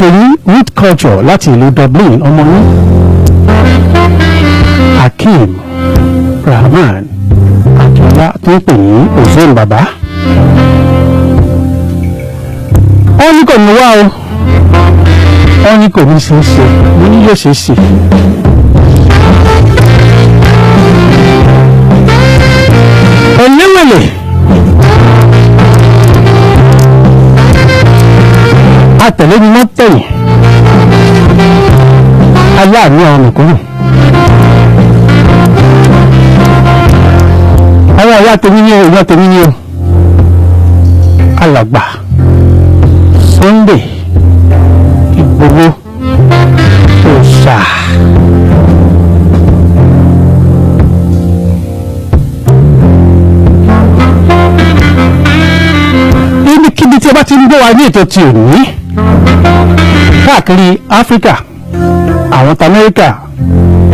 Ètò yìí, Root Culture, láti ìlú Dublin, ọmọ yín Akeem Rahman Akínọlá tó ń pè ní Ozone Bàbá. Wọ́n ní kò ní wá o, wọ́n ní kò ní ṣe é ṣe, mo ní yóò ṣe é ṣe. Ẹlẹ́wẹ̀lẹ̀ atẹ̀lé ni wọ́n tẹ̀yìn aláàánú àwọn mẹ̀kúnnù. Àwọn ìyá tèmi ní o, ìyá tèmi ní o, alàgbà Sunday Ìgbòho òòṣà. Níbikíbi tí a bá ti ń gbọ́ wa ní ètò ti òní káàkiri Áfíríkà, àwọn ti Amẹ́ríkà,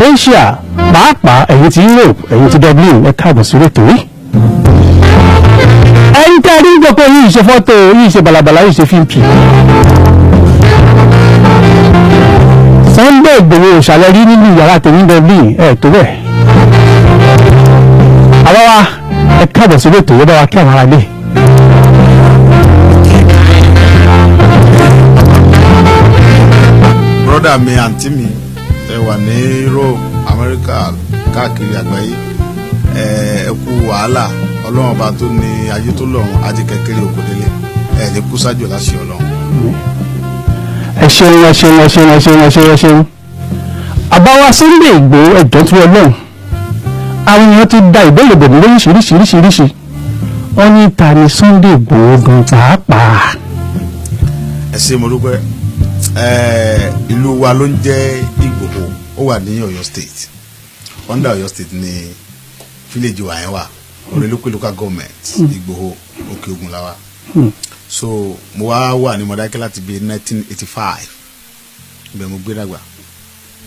Asia, pàápàá ẹ̀yin ti Europe, ẹ̀yin ti Dublin, ẹ káàbọ̀ sí ètò yìí. Ẹ̀yin tí a rí gbọ́ pé yìí ṣe fọ́tò yìí, ṣe balabala yìí, ṣe fíìmù Sunday Ìgbòho ìṣàlẹ̀ rí nínú yàrá tèmi Dublin ẹ̀ tó bẹ́ẹ̀. Àwa wa, ẹ káàbọ̀ sí ètò yìí, bá wa kí àwọn ará ilé. Brother mi, àǹtí mi, ẹ wà ní Europe, Amẹ́ríkà, káàkiri àgbáyé, ẹ ẹ kú wàhálà. Ọlọ́run ọba tó ní ayé tó lọ́run ajé kékeré òkòdélé, ẹ ní kú sájò láṣẹ Ọlọ́run. Ẹ ṣeun, ẹ ṣeun, ẹ ṣeun, ẹ ṣeun, ẹ ṣeun, ẹ ṣeun. Àbáwá Sunday Ìgbòho, ẹjọ́ tí Ọlọ́run, àwọn èèyàn ti da ìbéèrè bò mí lóríṣiríṣiríṣiríṣi. Wọ́n ní ta ni Sunday Ìgbòho gan pàápàá? Ẹ ṣé, mo dúpẹ́. Ẹ ìlú wa ló ń jẹ́ Ìgbòho, ó wà ní Ọ̀yọ́ State. Under Ọ̀yọ́ State ní village wa yẹn wà, Ọ̀rẹ́lókè Local Government, Ìgbòho, Òkè Ògùn la wà. So mo wá wà ní Mọdákẹ́kẹ́ láti bí 1985, ibẹ̀ mo gbé dàgbà.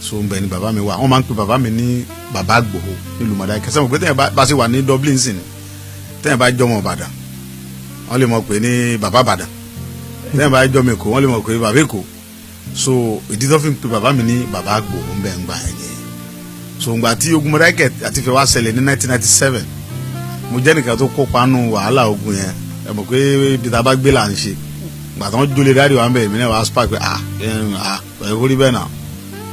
So ń bẹ ní bàbá mi wà. Wọ́n máa ń pè bàbá mi ní Bàbá Ìgbòho nílùú Mọdákẹ́kẹ́. Sẹ́wọ̀n pé tẹ́yìn bá ṣe wà ní Dublin sí ni, tẹ́yìn bá jọmọ Ìbàdàn, wọ́n lè mọ̀ pé ní Bàbá Ìbàdàn. Tẹ́yìn bá jọmọ Èkó, wọ́n lè mọ̀ pé Bàbá Èkó. So ìdí tó fi ń pè bàbá mi ní Bàbá Ìgbòho ń bẹ̀ ń gbà yẹn yẹn. So ngbà tí ogun Mọdákẹ́kẹ́ àti Ifẹ̀ wá ṣẹlẹ̀ ní 1997, mo jẹ́ nìkan tó kópa nù wàhálà ogun yẹn. Ẹ mọ̀ pé ibi tá a bá gbé là ń ṣe. Gbà tí wọ́n jólè dáàdi wa ń bẹ̀, èmi náà wá spark pé ah ah, ẹ̀ kó rí bẹ́ẹ̀ náà.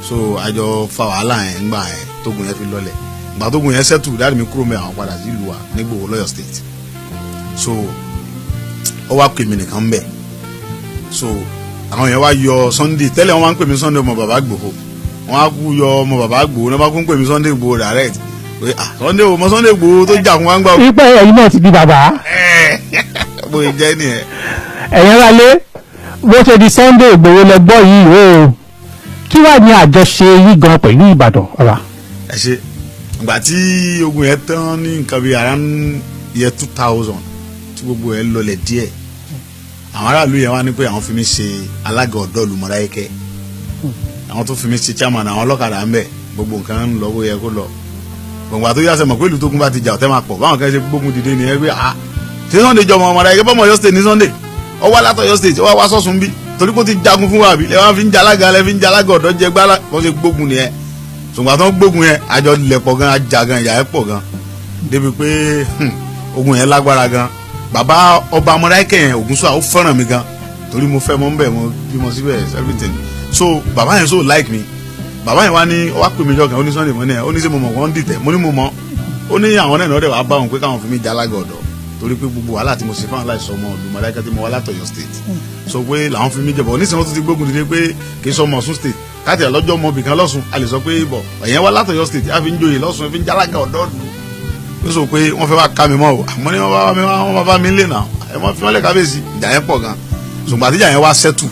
So àjọ fa wàhálà yẹn ńgbà yẹn, tógun yẹn fi lọlẹ̀. Gbà tógun yẹn settle, daddy mi kúrò mẹ́, àwọn padà sí ìlú wa nígbòho lọ́yọ̀ State. So ó wá pè mí nìkan bẹ̀. So àwọn yẹn wá yọ Sunday. Tẹ́lẹ̀ wọ́n máa ń pè mí Sunday ọmọ Bàbá Ìgbòho. Wọ́n á kú yọ ọmọ Bàbá Ìgbòho náà, bá kú ń pè mí Sunday Ìgbòho direct pé ah, Sunday o mọ Sunday Ìgbòho tó jà fún wa ń gbà. Ipa ẹ̀yin náà ti di bàbá. Bóyá jẹ́ nìyẹn. Ẹ̀yin aráalé, bó ṣe di Sunday Ìgbòho lẹ gbọ́ yìí o. Kí wàá ní àjọṣe yìí gan pẹ̀lú Ìbàdàn ọ̀la? Ẹ ṣe. Ìgbà tí ogun yẹn tán ní nǹkan bíi around year 2000, tí gbogbo yẹn lọlẹ̀ díẹ̀, àwọn aráàlú yẹn wá ní pé àwọn fi mí ṣe alága ọ̀dọ́ ìlú Mọdákẹ́kẹ́, àwọn tó fi mí ṣe chairman àwọn ọlọ́kadà ń bẹ̀. Gbogbo nǹkan ń lọ bó yẹ kó lọ. Gbọ̀ngbà tó yàtọ̀ mọ̀ pé ìlú tó kún bá ti jà, ọ̀tẹ̀ máa pọ̀. Báwọn kan ṣe gbógun dìde nìyẹn pé ah, ṣé Sunday jọmọ Mọdákẹ́kẹ́ bọ́mọ Ọ̀yọ́ State ní Sunday ó wá látọ̀ Ọ̀yọ́ State, ó wá wá sọ̀sùn bí torí kó ti jagun fún wa, àbí lẹ wá fi ń jalága, lẹ fi ń jalága ọ̀dọ́ jẹ gbálá. Wọ́n ṣe gbógun nìyẹn. Ṣùgbọ́n tó ń gbógun yẹn, àjọ lẹ̀pọ̀ gan, ajá gan, ìyà yẹn pọ̀ gan, débi pé ogun yẹn lágbára gan. Bàbá ọba Mọdákẹ́kẹ́ yẹn, Ògúnṣúà, ó fẹ́ràn mi gan torí mo fẹ́ mọ́ ń bẹ̀, mo bímọ síbẹ̀, everything. So bàbá yẹn so like me. Bàbá yẹn wá ní, ó wá pè mí jọ kan, ó ní Sunday, mo ní ẹ, ó ní sẹ́ mo mọ̀ wọ́n dìtẹ̀? Mo ní mo mọ̀. Ó ní àwọn náà lọ́dẹ̀ wàá bá wọn pé káwọn fi mí jalága ọ̀dọ́ torí pé gbogbo wàhálà tí mo ṣe fáwọn aláìsọ ọmọ ìlú Mọdákẹ́kẹ́ tí mo wá látọ̀yọ́ State, so pé làwọn fi mí jẹ̀bọ̀. Oníṣẹ́ wọn tún ti gbógun dìde pé kì í sọ ọmọ Ọ̀ṣun State káàtì àlọ́jọ́ ọmọ ibìkan lọ́sùn, a lè sọ pé bọ̀ ẹ̀yẹn wá látọ̀yọ́ State, a fi ń joyè lọ́sùn, fi ń jalága ọ̀dọ́ lù ó. Sọ pé wọ́n fẹ́ wá ká mi mọ́ o. Àmọ́ ní wọ́n bá mi, wọ́n bá mi lé náà, ẹ wọ́n fi wọ́n lè kábíyèsí. Ìjà yẹn pọ̀ gan. Ṣùgbọ́n àtijọ́ yẹn wá settle,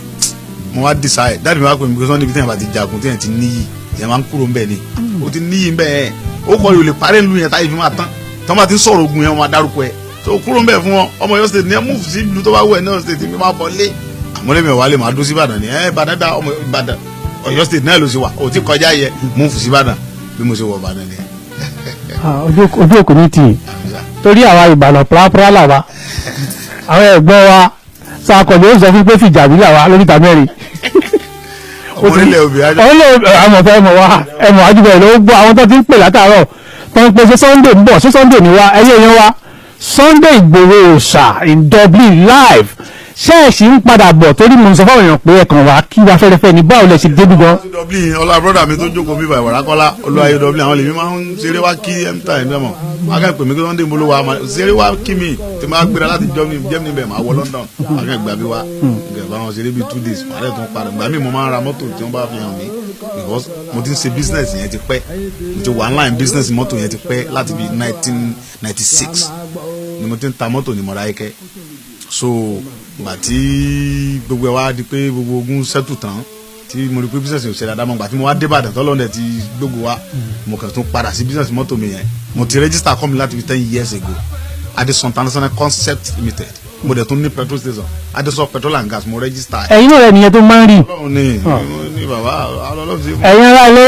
mo wá decide. Daddy mi wá pè mí pé Sunday, ibi tí yẹn bá ti jagun, tí yẹn ti níyì, yẹn máa ń kúrò ńbẹ̀ ni. Ó ti níyì ńbẹ̀ yẹn, ó kọ́ yóò lè parẹ́ ńlu yẹn táyé fi máa tán. Tí wọ́n bá ti ń sọ̀rọ̀ ogun yẹn, wọ́n máa dárúkọ ẹ̀ tó kúrò ńbẹ̀ fún wọn. Ọmọ Ọ̀yọ́ State ní ẹ, move sí ìlú tó bá wù ẹ ní Ọ̀yọ́ State, mi máa bọ̀ lé. Àmọ́ lèmi ò wá lè máa dún sí Ìbàdàn ni ẹ. Ìbàdàn dá ọmọ Ìbàdàn, Ọ̀yọ́ State náà ló sì wà, ò ti kọjá yẹ, move sí Ìbàdàn. Bí mo ṣe wọ Ìbàdàn ni. Ojú òkú ní tì torí àwa Ìbàdàn pàápàá làwa, àwọn ẹ̀gbọ́n wa sàkọ̀lẹ̀ ó sọ fún pé fìjàbí làwa lóríta mẹ́rin. Orílẹ̀ òbí ajọ́. Àwọn ọ̀fẹ́ ẹ̀mọ̀ wa ẹ̀mọ̀ àjùbọ̀ ẹ̀ ló gbọ́ àwọn tó ti ń pè látàárọ̀ tó ń pè ṣé Sunday ń bọ̀, ṣé Sunday ní wa, ẹ̀yẹ́ yẹn wa Sunday Igboho Òòṣà in Dublin live. Ṣẹ́ẹ̀ṣì ń padà bọ̀ torí mo ń sọ fáwọn èèyàn pé ẹ̀kan wá kí wa fẹ́rẹ́fẹ́ ní báwo lẹ ṣe débi gan. Dublin ọlá brọ́dà mi tó jókòó bíbá ìwàrákọ́lá olúwayé Dublin àwọn lèmi máa ń ṣeré wá kí mtime mẹ́mọ̀ wọ́n á kàn pè mí kí wọ́n dé mo ló wa ṣeré wá kí mi tí máa gbéra láti Germany bẹ́ẹ̀ máa wọ London wọ́n á kàn gbà bí wá bá wọn ṣeré bíi 2 days wọ́n á dẹ̀ tún padà gbà mí mo máa ń ra mọ́tò tí wọ́n bá fi hàn mí because mo ti ń ṣe business yẹn ti pẹ́, mo ti wà online business mọ́tò yẹn ti pẹ́ láti bí 1996 ni mo ti ń ta mọ́tò ní Mọ̀dákẹ́kẹ́. So gbà tí gbogbo ẹ wá di pé gbogbo ogun sẹ́tù tán tí mo rí pé business ò ṣe dáadáa mọ́, gbà tí mo wá dé Ìbàdàn tọ́lọ́dẹ̀ ti gbogbo wa mo kàn tún padà sí business mọ́tò mi yẹn. Mo ti register company láti fi 10 years ago, Adeson International Concept Limited. Mo dẹ̀ tún ní petrol station, Adeson Petrol and Gas, mo register. Ẹ̀yin náà rẹ̀ nìyẹn tó máa ń rí. Ọlọ́run ni bàbá Ọlọ́run ti. Ẹ̀yin ará ilé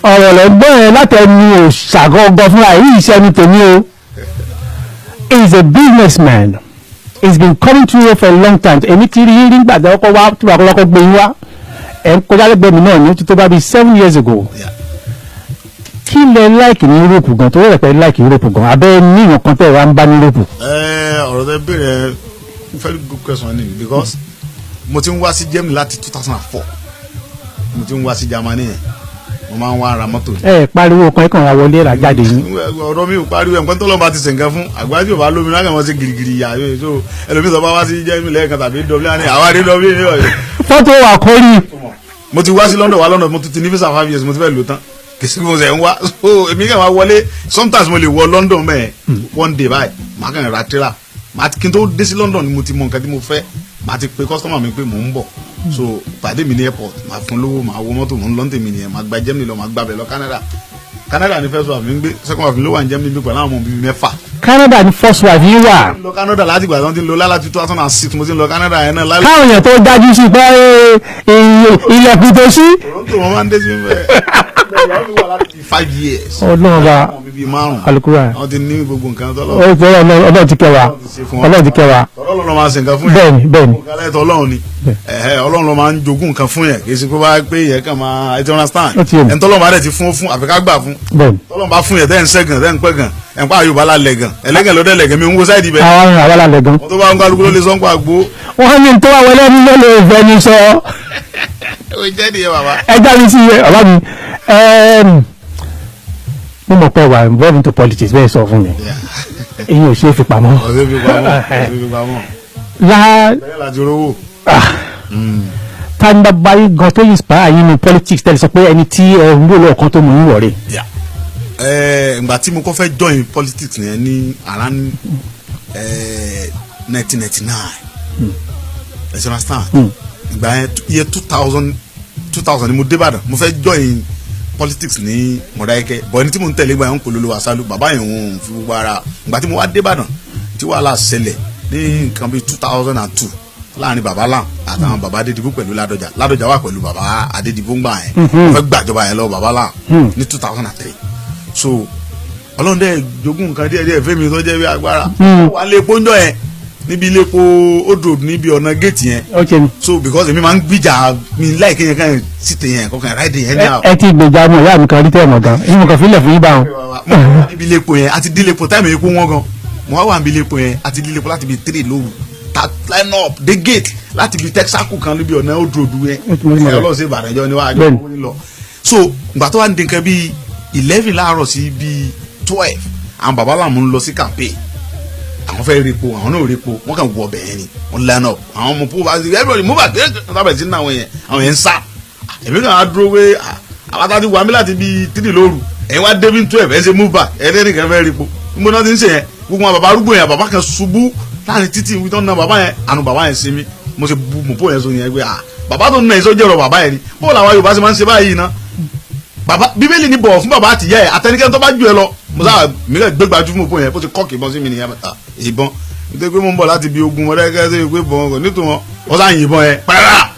ọ̀rọ̀ lẹ́gbọ́n yẹn látẹnu Òòṣà gangan fúnra yìí iṣẹ́ ni tèmi o. He is a businessman. He's been coming to here for a long time. Èmi ti rí rí gbàdá ọkọ wá tí wàá kọ́kọ́ gbé yín wá. Ẹ̀ ń kọjá lẹ́gbẹ̀ẹ́ mi náà ní ó ti tó bá bíi 7 years ago. Kí lẹ like ní Europe gan? Torí rẹ̀ pé like Europe gan. Abẹ́ ní ìwọ̀n kan tẹ̀ wá ń bá ní Europe. Ọ̀rọ̀ tẹ béèrè very good question ni because mo ti ń wá sí Germany láti 2004. Mo ti ń wá sí Germany yẹn. Mo máa ń wá ra mọ́tò. Ẹ pariwo kan ẹ̀kan ra wọlé ra jáde yín. Ọ̀rọ̀ mi ò pariwo ẹ̀ nǹkan tó lọ́n bá ti ṣe nǹkan fún àgbájú ò bá lómi lágbàá wọn ṣe girigiri yà á so ẹlòmíì sọ bá wá sí Germany lẹ́ẹ̀kan tàbí Dublin ní àwa rí Dublin ní ọ̀yọ́. Fọ́tò wà kórì. Mo ti wá sí London wá London mo ti ní visa 5 years mo ti fẹ́ lò tán kì í sí mo ṣe ń wá so èmi kàn máa wọlé sometimes mo lè wọ London mẹ́ẹ̀ one day báyìí màá kàn ra trailer màá kí n tó dé sí London ni mo ti mọ nǹkan tí mo fẹ́ màá ti pe customer mi pé mò ń bọ̀ so pàdé mi ní airport màá fún lówó màá wọ mọ́tò mò ń lọ tèmi nìyẹn màá gba Germany lọ màá gbàbẹ̀ lọ Canada. Canada ni first wife mi ń gbé, second wife mi ló wà ní Germany bí pẹ̀lú àwọn ọmọ bíi mẹ́fà. Canada ni first wife yín wà. Lọ Canada láti ìgbà tí wọ́n ti ń lọ láti 2006 mo ti ń lọ Canada yẹn náà. Káwọn èèyàn tó dájú sí pé ilẹ̀kùn tó sí. Toronto wọn máa ń dé sí bẹ́ẹ̀. 5 years. Ọlọ́run bá alukura. Wọ́n ti ní gbogbo nǹkan tọ́lọ́. Ọlọ́run ti kẹ́ wa. Ọlọ́run ti kẹ́ wa. Ọlọ́run máa ń ṣe nǹkan fún yẹn. Bẹ́ẹ̀ni bẹ́ẹ̀ni. Ọlọ́run ni Ọlọ́run ló máa ń jogún nǹkan fún yẹn kì í ṣe pé bá pé yẹn kàn máa ẹ ti understand. Ẹni tọ́lọ́run bá dẹ̀ ti fún fún àfi ká gbà fún. Tọ́lọ́run bá fún yẹn tẹ́ ń sẹ́gàn tẹ́ ń pẹ́ gàn ẹ̀ ń pa Yorùbá lálẹ́ gan ẹlẹ́gàn ló dẹ̀ lẹ́gàn mi ń wo sáìdì bẹ́ẹ̀. Àwọn àwa lálẹ́ gan. Wọ́n tó bá ń kálukú ló lè sọ́n pa àgbo. Wọ́n ní tó wà wọlé ní ló lè fẹ́ ní sọ. Ó jẹ́ nìyẹn bàbá. Ẹ já mi sí bàbá mi. Mo mọ̀ pé wà involved into politics bẹ́ẹ̀ sọ fún mi. Èyí ò ṣe é fi pamọ́. Ọ̀sẹ̀ fi pamọ́. Ọ̀sẹ̀ fi pamọ́. Bẹ́ẹ̀ láti rówó. Ta ni bàbá yín gan tó inspire yín ní politics tẹ́lẹ̀ sọ pé ẹni tí ẹ ń wò lọ́ọ̀kan tó mú yín wọ̀rẹ́. Ìgbà tí mo kọ́ fẹ́ join politics yẹn ní around 1999. Ẹ ṣe understand? Ìgbà yẹn year 2000 ni mo dé Ìbàdàn mo fẹ́ join politics ní Mọ̀dákẹ́kẹ́ bọ̀ ẹni tí mo ń tẹ̀lé ìgbà yẹn ń polówó àṣálù bàbá yẹn ń fi gbogbo ara ìgbà tí mo wá dé Ìbàdàn tí wàhálà ṣẹlẹ̀ ní nǹkan bíi 2002 láàrin bàbá lan àtàwọn bàbá Adédìbò pẹ̀lú Ládọjà. Ládọjà wà pẹ̀lú bàbá Adédìbò ńgbà yẹn wọ́n fẹ́ gbàjọba yẹn lọ bàbá lan ní 2003 so Ọlọ́run dẹ̀ jogún nǹkan díẹ̀ díẹ̀ fẹ́mi tó jẹ́ bí agbára wà lé epo ńjọ́ yẹn níbi ilé epo Old Road níbi ọ̀nà géètì yẹn so because èmi máa ń gbìjà mi láìké yẹn kàn síte yẹn kọkàn ráìdì yẹn ní àwọn. Ẹ ti gbèjà ọmọ ìyá mi kan rí tẹ́ mọ̀ gan ìmọ̀ kan fílẹ̀ fún yín bá wọn. Níbi ilé epo yẹn àti dílé epo táìmù epo wọn gan mo wá wà níbi ilé epo yẹn àti dílé epo láti bí 3 lóru ta line up dé gate láti bí Texaco kan níbi ọ̀nà Old Road yẹn Ọlọ́run ṣe Ìbàdàn jọ níwájú ọ̀hún lọ. So ìgbà tó wà ní nǹkan bíi 11 láàárọ̀ sí bíi 12 àwọn bàbá làwọn ń lọ sí campaign àwọn fẹ́ repo àwọn náà repo wọ́n kàn wọ ọbẹ̀ yẹn ni wọ́n line up àwọn ọmọ púpọ̀ àti everybody move back tábẹ̀ sí ní àwọn yẹn àwọn yẹn ń sá èmi kàn á dúró pé àwọn àti wàmí láti bíi 3 lóru ẹ̀yin wá débi 12 ẹ̀ ṣe move back ẹ̀ ẹ̀ nìkan fẹ́ repo níbo náà ti ń ṣe yẹn gbogbo àwọn bàbá arúgbó yẹn bàbá kan ṣubú láàrin títì ibi tó ń na bàbá yẹn àánú bàbá yẹn sinmi mo ṣe bu mọ̀pọ̀ yẹn sọ yẹn pé bàbá tó ń na ìsọjẹ́ ọ̀rọ̀ bàbá yẹn ni bó làwọn Yorùbá ṣe máa ń ṣe báyìí ná bàbá Bíbélì ní bọ̀wọ̀ fún bàbá àtìyá ẹ̀ àtẹnikẹ́ni tó bá jù ẹ lọ mo sábà mi lè gbé gbajú fún mọ̀pọ̀ yẹn bó ti kọ́ọ̀kì ìbọn sí mi nìyẹn ìbọn nítorí pé mo ń bọ̀ láti bí ogun Mọdákẹ́kẹ́ tó yẹ pé bọ̀ wọn nítorí wọn wọ́n sá yìnbọn yẹn pàrà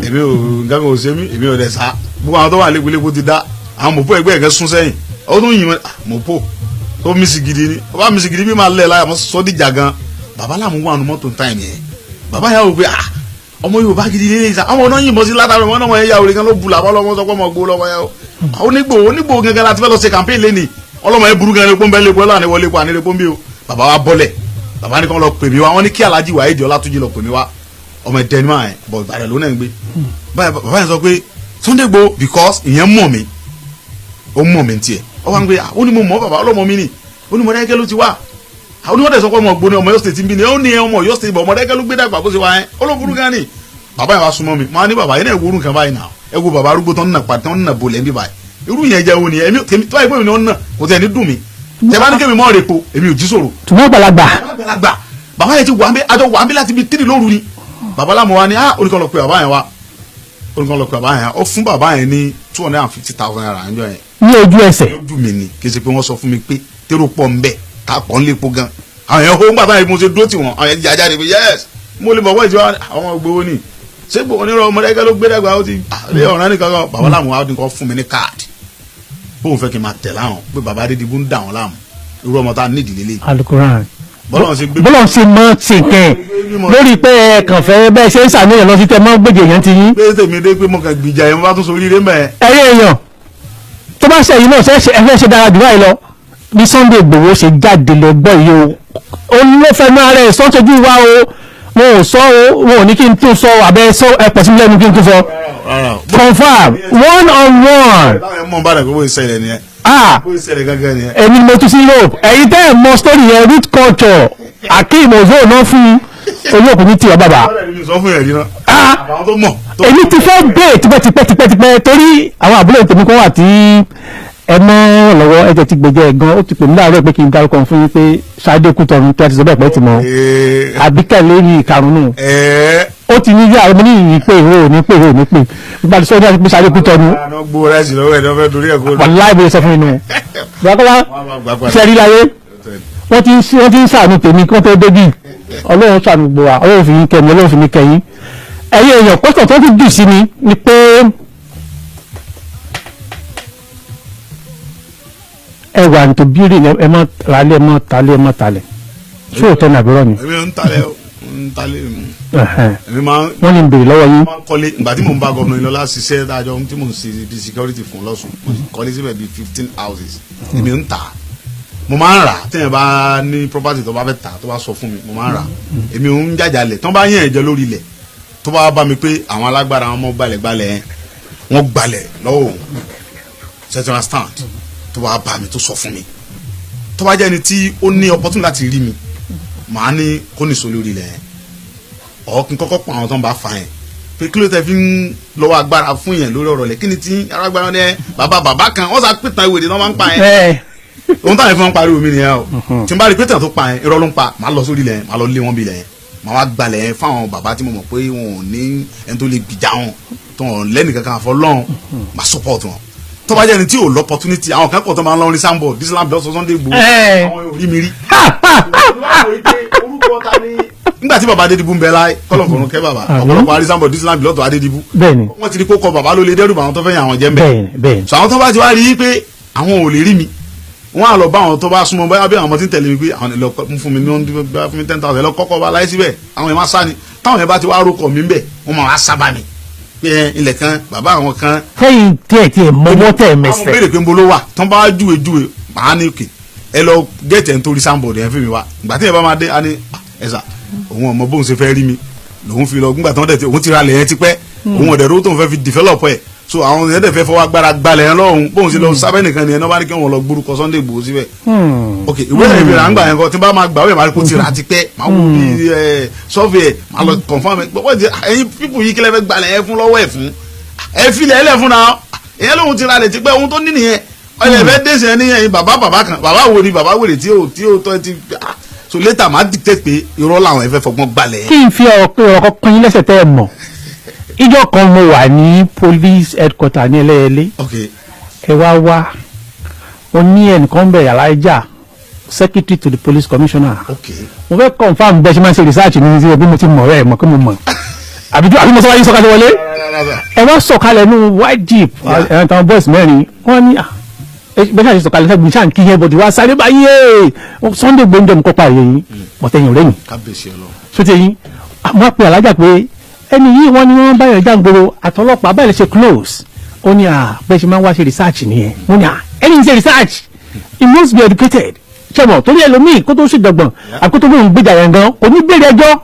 èmi ò nǹkan kan ò ṣe mí èmi ò dẹ̀ sá gbogbo àwọn tó wà légbélégbó ti dá àwọn mọ̀pọ̀ ẹgbẹ́ ẹ̀kẹ́ sún sẹ́yìn ó tún yìnbọn mọ̀pọ̀ tó mísì gidi ni ọba mísì gidi bí máa lẹ̀ láyà mọ́ sọ́ dìjà gan bàbá làwọn wà nù mọ́tò táìmù yẹn bàbá yà wò pé ah Ọmọ Yorùbá gidi lélẹ̀ ìsà àwọn ọ̀nà yìnbọn sí látàrí ọmọ náà wọ́n yà orí kan ló bu làbọ́ lọ́mọ sọ pé ọmọ gbó lọ́mọ yẹn o. Onígbò onígbò gangan láti fẹ́ lọ ṣe campaign lẹ́nìí ọlọ́mọ yẹn burú gan ni pọ́nbẹ́ lẹ́kọ́ lọ́wọ́ àníwọlé kó ànílé pọ́nbí o. Bàbá wa bọ́lẹ̀ bàbá ní kàn lọ pè mí wá wọ́n ní kí Alhaji Waheed Ọlátúnjí lọ pè mí wá ọmọ ẹ̀dẹ́ni máa yẹn bọ̀ Ìbàdàn ló náà ń gbé. Bàbá yẹn sọ pé Sunday Igboho because ìyẹn mọ̀ mí ó mọ̀ mí tiẹ̀ ó wá ń gbé ó ní mo mọ̀ bàbá ọlọ́mọ mi ni ó ní Mọdákẹ́kẹ́ ló ti wá ó ní wọ́n dẹ̀ sọ pé ọmọ ògbóni ọmọ Ọ̀yọ́ state ń bí ni ó ní ọmọ Ọ̀yọ́ state bọ̀ Mọdákẹ́kẹ́ ló gbé dàgbà bó ṣe wá yẹn ó ló burú gan ni. Bàbá yẹn wá súnmọ́ mi mo á ní bàbá yẹn náà wúrú nǹkan báyìí náà ẹ wo bàbá arúgbó tán nà pa tán nà bolẹ̀ ń bí báyìí irú yẹn jẹ́ wo ni èmi tó báyìí pé mi ni wọ́n nà kò tẹ̀ ní dùn mí tẹ bá ní kémi mọ́ rèpo èmi ò jí sòrò. Tùmọ̀ àgbàlagbà. Àgbàlagbà bàbá yẹn ti wà ń bí àjọ wà ń bí láti bí 3 lóru ni bàbá lámọ̀ wa ni ah oníkan lọ pé bàbá yẹn wá oníkan lọ pé bàbá yẹn ó fún bàbá yẹn ní 250,000 naira níjọ́ yẹn. Ní ojú ẹsẹ̀. Lójú mi ni kì í ṣe pé wọ́n sọ fún mi pé tèrò pọ̀ ń bẹ̀ tá a pọ̀ ń lè po gan. Àwọn yẹn hó ń gbà báyìí mo ṣe dúró tì wọ́n àwọn yẹn ti jáde pé yes mo lè bọ̀ wọ́n ìjọba àwọn gbowó ni ṣé gbowó onírọ̀ Mọdákẹ́kẹ́ ló gbé dàgbà ó ti lé ọ̀ràn nìkan kan bàbá láwọn wa nìkan fún mi ní káàdì bóun fẹ́ kí n máa tẹ̀ láwọn pé bàbá Adédìbú ń dà wọ́n láàmú irú ọmọ tá a nídìí lélẹ̀. Alukoran bọ́lọ̀ ṣe gbé bọ́lọ̀ ṣe mọ́ ṣe kẹ́ lórí pé ẹ kàn fẹ́ bẹ́ẹ̀ ṣe ń ṣàníyàn lọ sí tẹ mọ́ gbèjè yẹn ti yín. Pé tèmi dé pé mo kàn gbìjà yẹn mo bá tún sórí rẹ mẹ́. Ẹyẹ èèyàn tó bá ṣe yìí náà ṣe ẹ fẹ́ ṣe dára jù báyìí lọ bí Sunday Igboho ṣe jáde lọ gbọ́ yìí o òun ló fẹnu ara ẹ̀ sọ́sọ́jú wa o wọn ò sọ o wọn ò ní kí n tún sọ abẹ́ sọ ẹ pọ̀ sí mi lẹ́nu kí n tún sọ. Confirm 1 on 1. Báwo mọ̀ bá dà pé bó ṣe ṣẹlẹ̀ nìyẹn. Bó ṣe ṣẹlẹ̀ gangan nìyẹn. Èmi ni mo tún sí Europe ẹ̀yin tẹ́ ẹ̀ mọ story yẹn root culture Akeem Ozo náà fún olóòkú ní tiwa bàbá. Èmi ti fẹ́ gbé tipẹ́tipẹ́tipẹ́ torí àwọn àbúrò tèmi kan wà tí ẹ mọ́ lọ́wọ́ ẹ jẹ́ ti gbèjẹ́ gan ó ti pè mí láàárọ̀ pé kí n dárúkọ fún yín pé Ṣadé Kútọ̀run tí a ti sọ bẹ́ẹ̀ pẹ́ ti mọ́ Àbíkẹ́ lórí ìkarùn-ún ó ti ní yàrá mo ní ìyìn pé ìwé ò ní pé ìwé ò ní pé nípa tí sọ́jà pé Ṣadé Kútọ̀run wàláì bóyá sọ fún mi nù. Bàbá ṣẹ́rí láyé wọ́n ti ń ṣàánú tèmi kí wọ́n tó débì Ọlọ́run ṣàánú gbogbo wa Ọlọ́run fi yín kẹ́mi Ọlọ́run fi mí kẹ́yìn ẹ̀yin èèyàn pẹ́sọ̀ tó ti dùn sí mi ni pé ẹ wà ní tó bírí ẹ mọ ralẹ ẹ mọ talẹ ẹ mọ talẹ ṣé òótọ́ ní àbúrò ni. Èmi ń talẹ ń talẹ èmi máa ń wọ́n ní ń béèrè lọ́wọ́ yín. Máa ń kọ́lé ìgbà tí mò ń bá gómìnà Ìlọlá ṣiṣẹ́ dájọ́ tí mò ń ṣe bí security fún lọ́sùn mo sì kọ́lé síbẹ̀ bíi 15 houses èmi ń tà mo máa ń rà téèyàn bá ní property tó bá fẹ́ tà tó bá sọ fún mi mo máa ń rà èmi ń jàjàlẹ̀ tó bá yẹn ẹ̀jẹ̀ lórí ilẹ̀ tó bá bá mi pé àwọn alágbára wọn mọ gbalẹ̀gbalẹ̀ yẹn wọ́n gbalẹ̀ lọ́wọ́ òun central stand tó bá bá mi tó sọ fún mi tó bá jẹ́ ẹni tí ó ní opportunity láti rí mi màá ní kó nìṣó lórí ilẹ̀ yẹn ọ̀ kí n kọ́kọ́ pa àwọn tó ń bá fa yẹn pé kí ló tẹ fi ń lọ́wọ́ agbára fún yẹn lórí ọ̀rọ̀ lẹ̀ kí ni tí alágbára ní bàbá bàbá kan wọ́n sá pìtàn ìwé náà máa ń pa yẹn ohun táwọn ìfọ̀n pariwo mi nìyẹn o tí n bá rí pìtàn tó pa yẹn irọ́ ló ń pa màá lọ sórí ilẹ̀ yẹn màá lọ lé wọn bí ilẹ̀ yẹn màá wá gbalẹ̀ yẹn fáwọn bàbá tí mo mọ̀ pé wọn ò ní ẹni tó lè gbìjà wọn tó wọn lẹ́nìkankan àfọlọ́run màá support wọn tó bá jẹ́ ẹni tí ò l'opportunity àwọn kan kọ̀ tó máa ń lọ rí sambo this land belongs to Sunday Igboho àwọn ò rí mi rí. Nígbà tí bàbá Adédìbú ń bẹ láyé kọ́lọ̀kọ̀rún kẹ́ bàbá ọ̀pọ̀lọpọ̀ àrí sambo this land belongs to Adédìbú wọ́n ti rí kó kọ bàbá ló lè dẹ́rù àwọn tó fẹ́ yàn àwọn jẹ́ ń bẹ̀. So àwọn tó bá ti wá rí i pé àwọn ò lè rí mi wọ́n á lọ bá àwọn tó bá súnmọ́ báyà bí àwọn ọmọ tí ń tẹ̀lé mi pé àwọn lọ fún mi ní fún mi 10,000 lọ kọ́kọ́ bá láyé síbẹ̀ àwọn yẹn máa sá ni táwọn yẹn bá ti wá rókọ̀ mi ń bẹ̀ wọ́n máa wá sábà mi pé ilẹ̀ kan bàbá àwọn kan. Tẹ́yìn tiẹ̀ tiẹ̀ mọ́wọ́ tẹ̀ mẹsẹ̀. Àwọn béèrè pé ń bolo wà tán bá júwe júwe màá ní òkè ẹ lọ gẹ̀ẹ́tì ẹ̀ ń torí sáńbọ̀dù yẹn fún mi wá ìgbà tí yẹn bá máa dé á ní ẹ̀sà òun ọmọ bóun ṣe fẹ́ rí mi lòun fi lọ gbígbà tán dẹ̀ tí òun ti ra lẹ̀ yẹn tipẹ́ òun ọ̀dẹ̀ ró tóun fẹ́ fi develop ẹ̀ so àwọn yẹn dẹ̀ fẹ́ fọwọ́ agbára gbalẹ̀ yẹn lọ́hùn bóun ṣe lọ sábẹ́ nìkan nìyẹn náà bá ní kí wọ́n lọ gbórúkọ Sunday Igboho síbẹ̀ ok ìwé ẹ̀ ìbéèrè à ń gbà yẹn kọ́ tí n bá máa gbà wẹ̀ máa kó ti rà tipẹ́ máa wò bí ẹ sọ́ọ̀fì ẹ̀ máa lọ confirm ẹ̀ gbọ́dọ̀ ti ẹ̀yin pípù yìí kílẹ̀ fẹ́ gbalẹ̀ yẹn fún lọ́wọ́ ẹ̀ fún ẹ filẹ̀ ẹ̀ lẹ̀ fún náà ìyẹn lóhun ti ra lẹ̀ tipẹ́ ohun tó ní nìyẹn ọ̀yẹ̀ fẹ́ dẹ́sẹ̀ ẹ ní ẹ̀yin bàbá bàbá kan bàbá wo ni bàbá wèrè tí ò tí ò tọ́ ti so later máa dictate pé irọ́ làwọn ẹ fẹ́ fọgbọ́n gbalẹ̀ yẹn. Kí n fi ọ̀rọ̀ kan pín in lẹ́sẹ̀ tẹ́ ẹ mọ̀ ìjọ kan mo wà ní police headquarter ní Ẹlẹ́yẹlé ẹ wá wá ó ní ẹnìkan bẹ̀rẹ̀ aláìjà secretary to the police commissioner mo fẹ́ confam bẹ́ẹ̀ ṣe máa ń ṣe research ní ṣe bí mo ti mọ̀ rẹ̀ mọ̀ kí mo mọ̀ àbí àbí mo sọ wáyé sọ̀kalẹ̀ wọlé ẹ wá sọ̀kalẹ̀ nínú white jeep ẹ̀rọ táwọn boys mẹ́rin wọ́n ní bẹ́ẹ̀ ṣàṣẹ sọ̀kalẹ̀ sẹ́gun ṣáà ń kí yẹn bọ̀dì wá sáré báyé Sunday Igboho ń jẹ́ mi kọ́pa ẹ̀yẹ yìí ọ̀tẹ̀yìn rẹ̀ yìí sóti yín mo á pe alájà pé Ẹni yìí wọ́n ní wọ́n báyọ̀ jàǹgbòrò àtọlọ́pàá báyìí lè ṣe close. Ó ní à bẹ́ẹ̀ ṣe máa ń wá ṣe research nìyẹn. Mo ní à ẹni ṣe research, he must be educated. Ṣẹ̀mọ̀ torí ẹlòmíì kó tó ṣèjọ̀gbọ̀n àkótó bóun gbéjà yẹn gan kò ní béèrè ẹjọ́.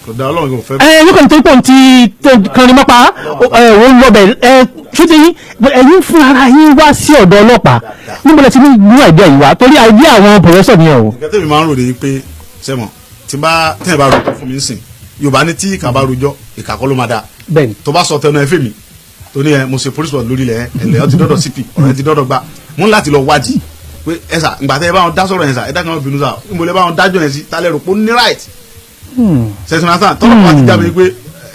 Kò dá, Ọlọ́run kò fẹ́. Ẹ nígbà tó pọ̀ ti kan ní mọ́pa òun lọ́bẹ̀ ẹ ṣúti yín, ẹ̀yin fún ara yín wá sí ọ̀dọ̀ ọlọ́pàá. Níbo lẹ ti ní mú àìdíà yìí wá? Torí àìdíà àwọn professor nìyẹn o. Nǹkan tẹ́mi máa ń rò ní pé, sẹ́mọ̀, tí bá tẹ́yìn bá rojọ́ fún mi ń sìn, Yorùbá ní tí ìkà bá rojọ́, ìkà kọ́ ló máa dáa. Bẹ́ẹ̀ni. Tó bá sọ tẹnu ẹ fẹ́ mi tó ní ẹ mo ṣe police report lórí ilẹ̀ ẹ, ẹ ti dọ́dọ̀ CP, ọ̀rọ̀ ẹ ti dọ́dọ̀ gba mo ní láti lọ wádìí pé ẹ sà, ìgbà tẹ́ ẹ bá wọn dá sọ̀rọ̀ yẹn sà, ẹ dá kan bínú sà, níbo lẹ bá wọn dájọ́ yẹn sí, tálẹ̀ rò pé ó ní right sẹ̀sìn náà tọ́lọ̀ wá ti jábọ̀ pé